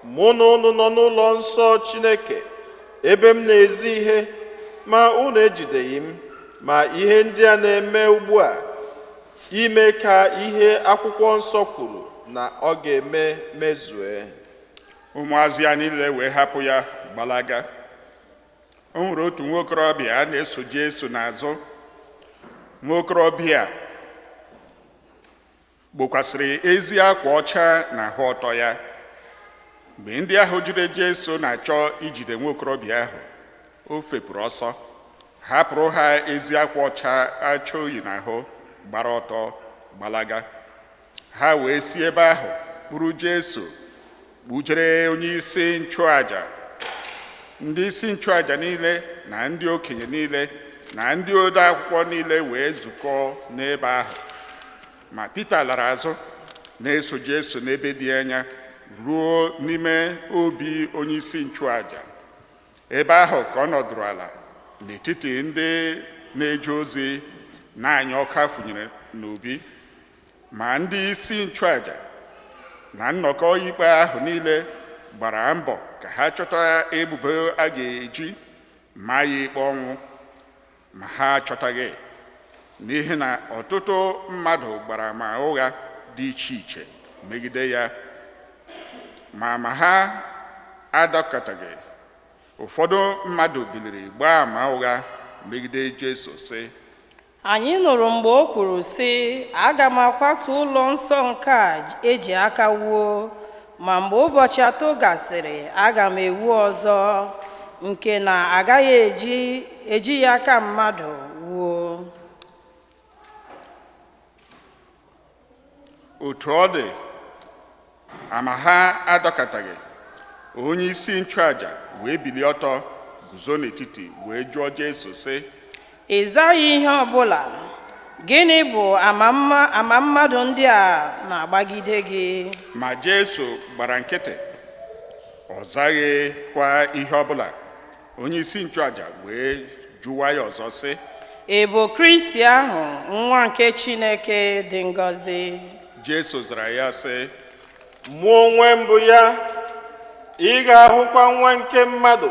mụ na unu nọ n'ụlọ nsọ Chineke ebe m na-ezi ihe, ma unu ejideghị m. Ma ihe ndị a na-eme ugbu a ime ka ihe akwụkwọ nsọ kwuru na ọ ga-eme mezue. Ụmụazụ ya niile wee hapụ ya gbalaga. O nwere otu nwokorobịa a na-eso Jesu n'azụ. Nwokorobịa gbokwasịrị ezi akwa ọcha n'ahụ ọtọ ya. Mgbe ndị ahụ jide Jesu na-achọ ijide nwokorobịa ahụ, o fepụrụ ọsọ, hapụrụ ha ezi akwa ọcha acha oyi n'ahụ, gbara ọtọ gbalaga. Ha wee si ebe ahụ kpụrụ Jesu kpujere onye isi nchụaja. Ndị isi nchụaja niile na ndị okenye niile na ndị ode akwụkwọ niile wee zukọọ n'ebe ahụ. Ma Pita lara azụ na-eso Jesu n'ebe dị anya ruo n'ime obi onye isi nchụaja. Ebe ahụ ka ọ nọdụrụ ala n'etiti ndị na-eje ozi na-anya ọkụ afụnyere n'obi. Ma ndị isi nchụaja na nnọkọ ikpe ahụ niile gbara mbọ ka ha chọta ebubo a ga-eji maa ya ikpe ọnwụ, ma ha achọtaghị, n'ihi na ọtụtụ mmadụ gbara ama ụgha dị iche iche megide ya. Ma ha adọkọtaghị. Ụfọdụ mmadụ biliri gbaa ama ụgha megide Jesu sị, Anyị nụrụ mgbe o kwuru sị, aga m akwatu ụlọ nsọ nke a eji aka wuo, ma mgbe ụbọchị 3 gasịrị aga m ewu ọzọ, nke na agaghị eji ya aka mmadụ wuo. Otu ọ dị, ama ha adọkọtaghị. Onye isi nchụaja wee bilie ọtọ guzo n'etiti wee jụọ Jesu sị, Ị zaghị ihe ọbụla. Gịnị bụ ama mmadụ ndị a na-agbagide gị? Ma Jesu gbara nkịtị, ọ zaghịkwa ihe ọbụla. Onye isi nchụaja wee jụwa ya ọzọ sị, Ị bụ Kristi ahụ, nwa nke Chineke dị ngọzi? Jesu zara ya sị, Mụ onwe m bụ ya, ị ga-ahụkwa nwa nke mmadụ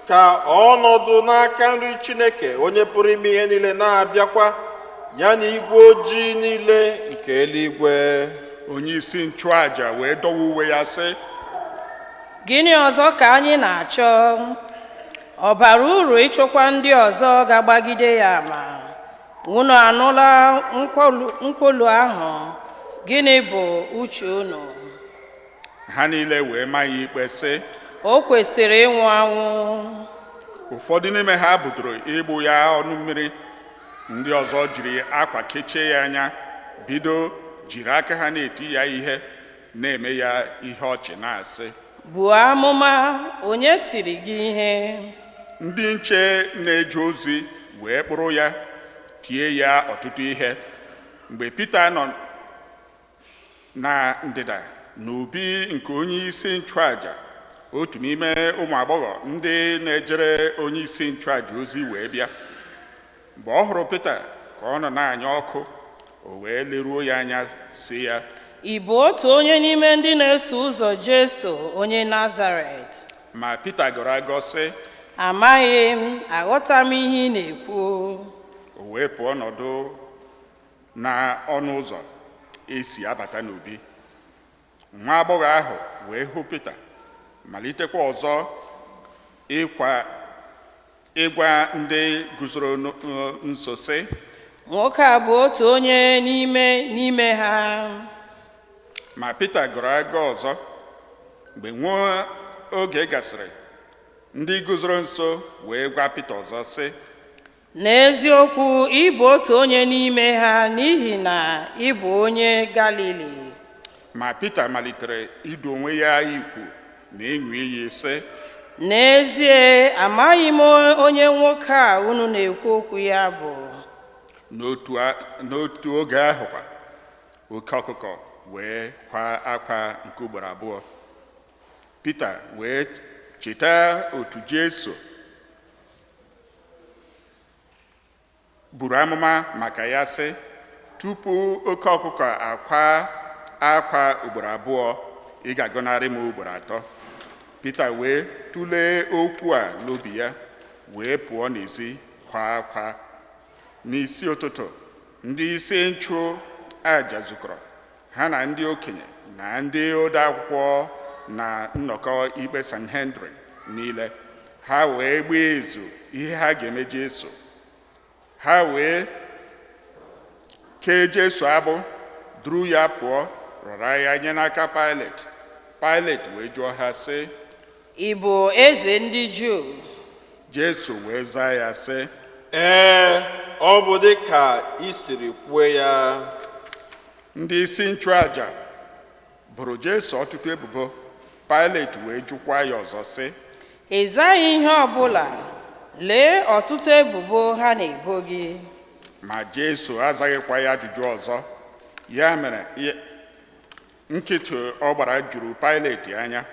ka ọnọdụ n'aka nri Chineke onye pụrụ ime ihe niile na-abịakwa, ya na igwe ojii niile nke eluigwe. Onye isi nchụaja wee dọwa uwe ya sị, Gịnị ọzọ ka anyị na-achọ? Ọ bara uru ịchụkwa ndị ọzọ ga-agbagide ya ama? Unu anụla nkwulu ahụ. Gịnị bụ uche unu? Ha niile wee maa ya ikpe sị, O kwesịrị ịnwụ anwụ. Ụfọdụ n'ime ha bidoro ịgbụ ya ọnụ mmiri, ndị ọzọ jiri akwa kechie ya anya, bido jiri aka ha na-eti ya ihe, na-eme ya ihe ọchị na-asị, Buo amụma, onye tiri gị ihe? Ndị nche na-eje ozi wee kpụrụ ya tie ya ọtụtụ ihe. Mgbe Pita nọ na ndịda n'obi nke onye isi nchụaja, otu n'ime ụmụ agbọghọ ndị na-ejere onye isi nchụaja ozi wee bịa. Mgbe ọ hụrụ Pita ka ọ nọ na-anya ọkụ, o wee leruo ya anya sị ya, Ị bụ otu onye n'ime ndị na-eso ụzọ Jesu onye Nazaret? Ma Pita gọrọ agọ sị, Amaghị m, aghọta m ihe ị na-ekwu. O wee pụọ nọdụ na ọnụ ụzọ esi abata n'obi. Nwa agbọghọ ahụ wee hụ Pita, malitekwa ọzọ ịgwa ndị guzoro nso sị, Nwoke a bụ otu onye n'ime ha. Ma Pita gọrọ agọ ọzọ. Mgbe nwa oge gasịrị, ndị guzoro nso wee gwa Pita ọzọ sị, N'eziokwu, ị bụ otu onye n'ime ha n'ihi na ị bụ onye Galili. Ma Pita malitere idu onwe ya ikwu na ịṅụ iyi sị, N'ezie, amaghị m onye nwoke a unu na-ekwu okwu ya bụ. N'otu oge ahụ kwa, oke ọkụkọ wee kwa akwa nke ugboro abụọ. Pita wee cheta otu Jesu buru amụma maka ya sị, tupu oke ọkụkọ akwa akwa ugboro abụọ, ị ga-agọnarị m ugboro atọ. Pita wee tụlee okwu a n'obi ya, wee pụọ n'ezi kwa akwa. N'isi ụtụtụ, ndị isi nchụ aja zukọrọ, ha na ndị okenye na ndị ode akwụkwọ na nnọkọ ikpe Sanhedrin niile. Ha wee gbaa izu ihe ha ga-eme Jesu. Ha wee kee Jesu agbụ, duru ya pụọ, rara ya nye n'aka Pilet. Pilet wee jụọ ha sị, Ị bụ eze ndị Juu? Jesu wee zaa ya sị, Ee, ọ bụ dị ka ị siri kwuo ya. Ndị isi nchụaja boro Jesu ọtụtụ ebubo. Pilet wee jụkwa ya ọzọ sị, Ị zaghị ihe ọ bụla. Lee ọtụtụ ebubo ha na-ebo gị. Ma Jesu azaghịkwa ya ajụjụ ọzọ. Ya mere nkịtị ọ gbara juru Pilet anya.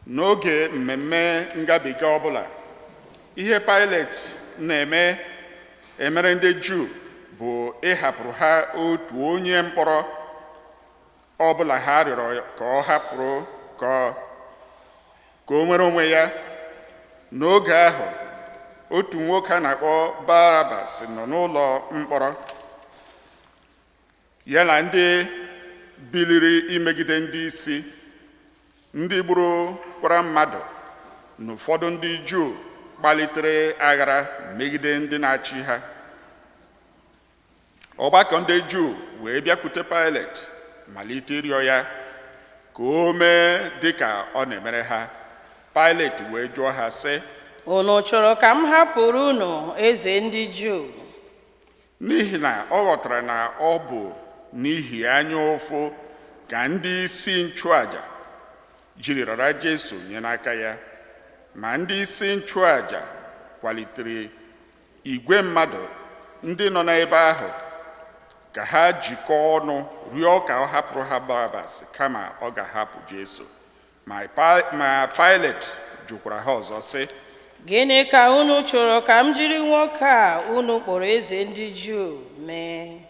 N'oge mmemme ngabiga ọbụla, ihe Pilet na-eme emere ndị Juu bụ ịhapụrụ ha otu onye mkpọrọ ọbụla ha rịọrọ ka ọ hapụrụ ka o nwere onwe ya. N'oge ahụ, otu nwoke a na-akpọ Barabas nọ n'ụlọ mkpọrọ, ya na ndị biliri imegide ndị isi, ndị gburu kwara mmadụ, na ụfọdụ ndị Juu kpalitere aghara megide ndị na-achị ha. Ọgbakọ ndị Juu wee bịakwute Pilet, malite ịrịọ ya ka o mee dị ka ọ na-emere ha. Pilet wee jụọ ha sị, Unu chọrọ ka m hapụrụ unu eze ndị Juu? N'ihi na ọ ghọtara na ọ bụ n'ihi anya ụfụ ka ndị isi nchụaja jiri rara Jesu nye n'aka ya. Ma ndị isi nchụaja kwalitere igwe mmadụ ndị nọ n'ebe ahụ ka ha jikọọ ọnụ rịọ ka ọ hapụrụ ha Barabas kama ọ ga-ahapụ Jesu. Ma Pilet jụkwara ha ọzọ sị, Gịnị ka unu chọrọ ka m jiri nwoke a unu kpọrọ eze ndị Juu mee?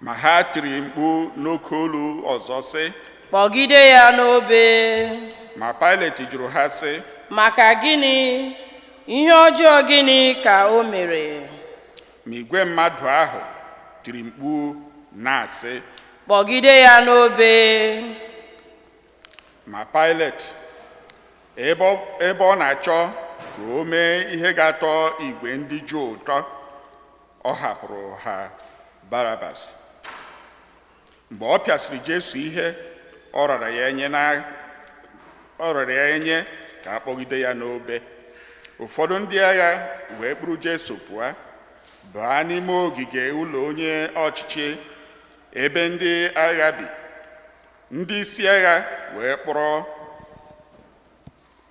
Ma ha tiri mkpu n'oke olu ọzọ sị, Kpọgide ya n'obe. Ma Pilet jụrụ ha sị, Maka gịnị? Ihe ọjọọ gịnị ka o mere? Ma igwe mmadụ ahụ tiri mkpu na-asị, Kpọgide ya n'obe. Ma Pilet, ebe ọ na-achọ ka o mee ihe ga-atọ igwe ndị Juu ụtọ, ọ hapụrụ ha Barabas. Mgbe ọ pịasịrị Jesu ihe, ọ rara ya nye ka a kpọgide ya n'obe. Ụfọdụ ndị agha wee kpụrụ Jesu pụọ, baa n'ime ogige ụlọ onye ọchịchị ebe ndị agha bi. Ndị isi agha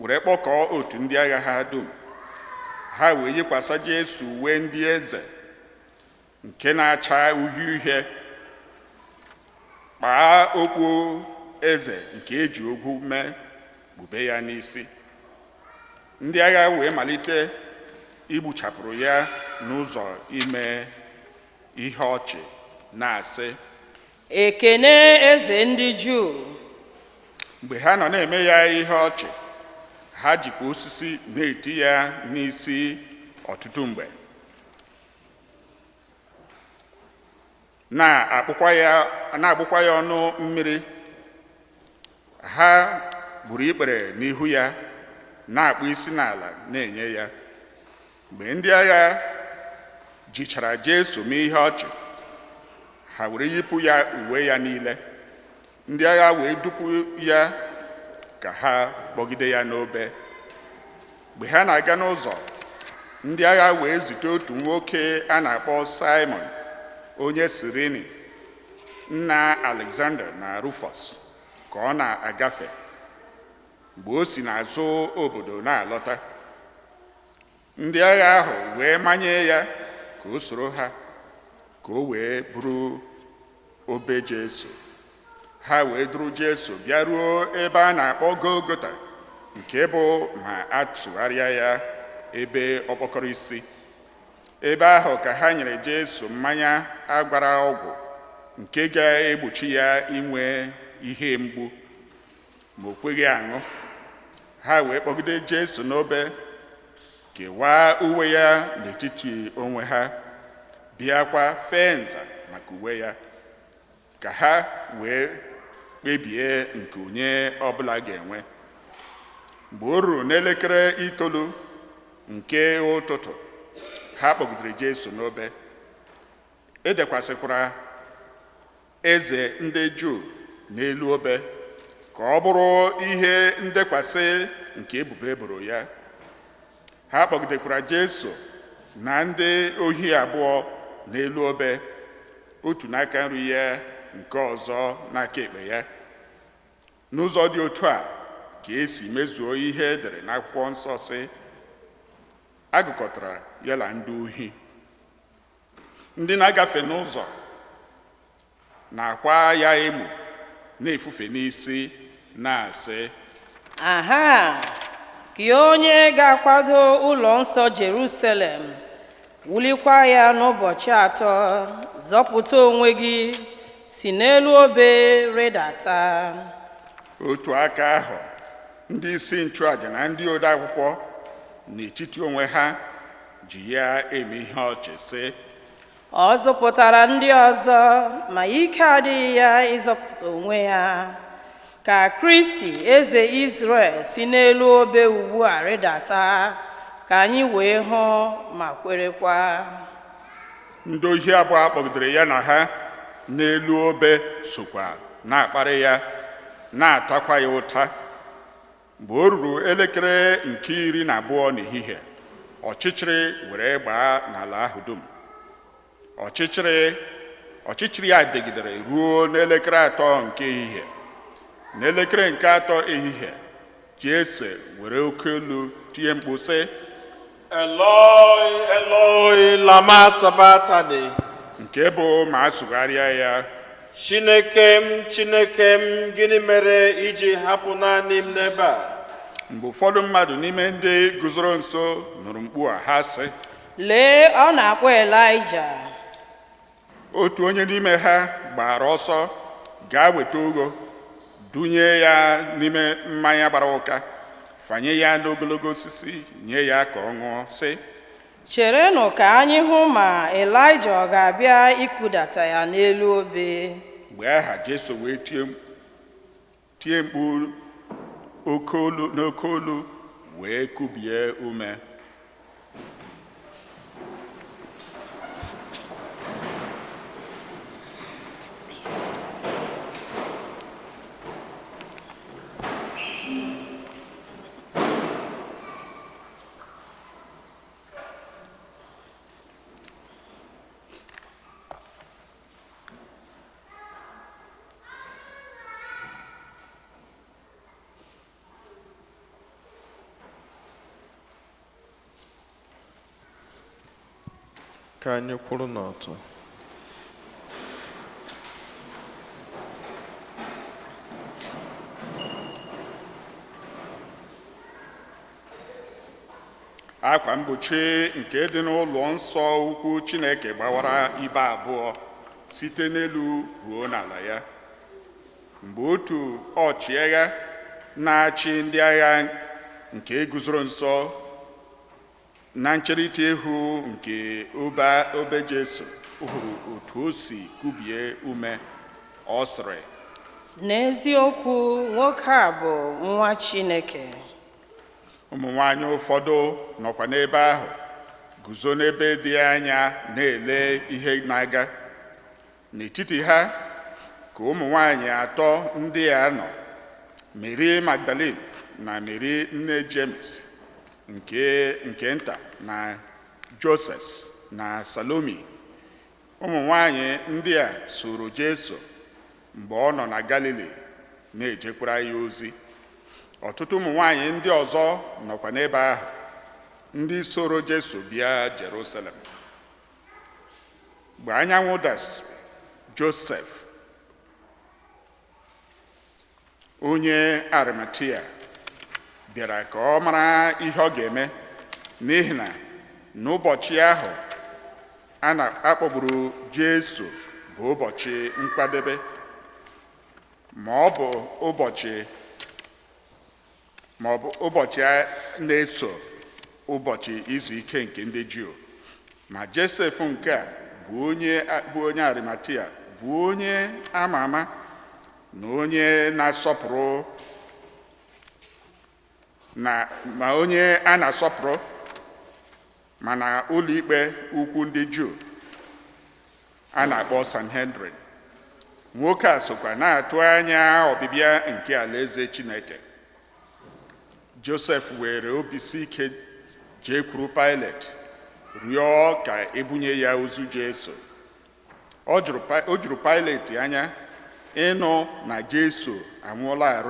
wee kpọkọọ otu ndị agha ha dum. Ha wee yikwasị Jesu uwe ndị eze nke na-acha uhie uhie, kpaa okpu eze nke eji ogwu mee, kpube ya n'isi. Ndị agha wee malite igbuchapụrụ ya n'ụzọ ime ihe ọchị na-asị, Ekene eze ndị Juu. Mgbe ha nọ na-eme ya ihe ọchị, ha jikwa osisi na-eti ya n'isi ọtụtụ mgbe, na-agbụkwa ya ọnụ mmiri. Ha gburu ikpere n'ihu ya, na-akpụ isi n'ala na-enye ya. Mgbe ndị agha jichara Jesu mee ihe ọchị, ha were yipụ ya uwe ya niile. Ndị agha wee dupu ya ka ha kpọgide ya n'obe. Mgbe ha na-aga n'ụzọ, ndị agha wee zute otu nwoke a na-akpọ Simon, onye Sirini, nna Alexander na Rufus, ka ọ na-agafe. Mgbe o si n'azụ obodo na-alọta, ndị agha ahụ wee manye ya ka o soro ha, ka o wee buru obe Jesu. Ha wee duru Jesu bịaruo ebe a na-akpọ Golgota, nke bụ ma a tụgharịa ya ebe okpokoro isi. Ebe ahụ ka ha nyere Jesu mmanya agwara ọgwụ nke ga-egbochi ya inwe ihe mgbu, ma o kweghị aṅụ. Ha wee kpọgide Jesu n'obe, kewaa uwe ya n'etiti onwe ha, bịakwa fee nza maka uwe ya, ka ha wee kpebie nke onye ọbụla ga-enwe. Mgbe o ruru n'elekere 9 nke ụtụtụ, ha kpọgidere Jesu n'obe. E dekwasịkwara eze ndị Juu n'elu obe, ka ọ bụrụ ihe ndekwasị nke ebubo eboro ya. Ha kpọgidekwara Jesu na ndị ohi abụọ n'elu obe, otu n'aka nri ya, nke ọzọ n'aka ekpe ya. N'ụzọ dị otu a ka esi mezuo ihe e dere n'akwụkwọ nsọ sị, a gụkọtara ya na ndị ohi. Ndị na-agafe n'ụzọ na-akwa ya emo, na-efufe n'isi, na-asị, Aha, ka onye ga-akwado ụlọ nsọ Jerusalem, wulikwa ya n'ụbọchị atọ, zọpụta onwe gị, si n'elu obe rịdata. Otu aka ahụ, ndị isi nchụaja na ndị ode akwụkwọ n'etiti onwe ha ji ya eme ihe ọchị sị, Ọ zọpụtara ndị ọzọ, ma ike adịghị ya ịzọpụta onwe ya. Ka Kristi eze Izrel si n'elu obe ugbu a rịdata, ka anyị wee hụ ma kwerekwa. Ndị ohi abụọ kpọgidere ya na ha n'elu obe sokwa na-akparị ya, na-atakwa ya ụta. Mgbe o ruru elekere nke 12 n'ehihie, ọchịchịrị were gbaa n'ala ahụ dum. Ọchịchịrị ya dịgidere ruo n'elekere 3 nke ehihie. N'elekere nke 3 ehihie, Jesu were oke olu tie mkpu sị, Eloi, Eloi, lama sabatani. Nke bụ ma a sụgharịa ya, Chineke m, Chineke m, gịnị mere iji hapụ naanị m n'ebe a? Mgbe ụfọdụ mmadụ n'ime ndị guzoro nso nụrụ mkpu a, ha sị, Lee, ọ na-akpọ Elaịja. Otu onye n'ime ha gbara ọsọ gaa weta ogho, dunye ya n'ime mmanya gbara ụka, fanye ya n'ogologo osisi, nye ya ka ọ ṅụọ, sị, Cherenụ ka anyị hụ ma Elaịja ọ ga-abịa ikudata ya n'elu obe. Mgbe aha Jesu wee tie mkpu n'oke olu wee kubie ume. Ka anyị kwụrụ n'ọtọ. Akwa mgbochi nke dị n'ụlọ nsọ ukwu Chineke gbawara ibe abụọ Site n'elu ruo n'ala ya. Mgbe otu ọchịagha na-achị ndị agha nke guzoro nso na ncherịta ihu nke obe Jesu hụrụ otu o si kubie ume, ọ sịrị, N'eziokwu, nwoke a bụ nwa Chineke. Ụmụ nwanyị ụfọdụ nọkwa n'ebe ahụ guzo n'ebe dị anya na-ele ihe na-aga. N'etiti ha ka ụmụ nwanyị atọ ndị a nọ: Mary Magdalene na Mary nne James nke nta na Joses na Salomi. Ụmụ nwanyị ndị a soro Jesu mgbe ọ nọ na Galili na-ejekwara ya ozi. Ọtụtụ ụmụ nwanyị ndị ọzọ nọkwa n'ebe ahụ, ndị soro Jesu bịa Jerusalem. Mgbe anyanwụ dasịrị, Josef onye Arimatia bịara ka ọ mara ihe ọ ga-eme, n'ihi na n'ụbọchị ahụ a na-akpọgburu Jesu bụ ụbọchị nkwadebe, ma ọ bụ ụbọchị a na-eso ụbọchị izu ike nke ndị Juu. Ma Josef nke a bụ onye Arimatia, bụ onye ama ama na onye na-asọpụrụ na ma onye a na-asọpụrụ mana ụlọikpe ukwu ndị Juu a na-akpọ Sanhedrin. Nwoke a sokwa na-atụ anya ọbịbịa nke alaeze Chineke. Josef were obisi ike jee kwuru Pilet, rịọ ka ebunye ya ozu Jesu. O juru Pilet anya ịnụ na Jesu anwụọlarị.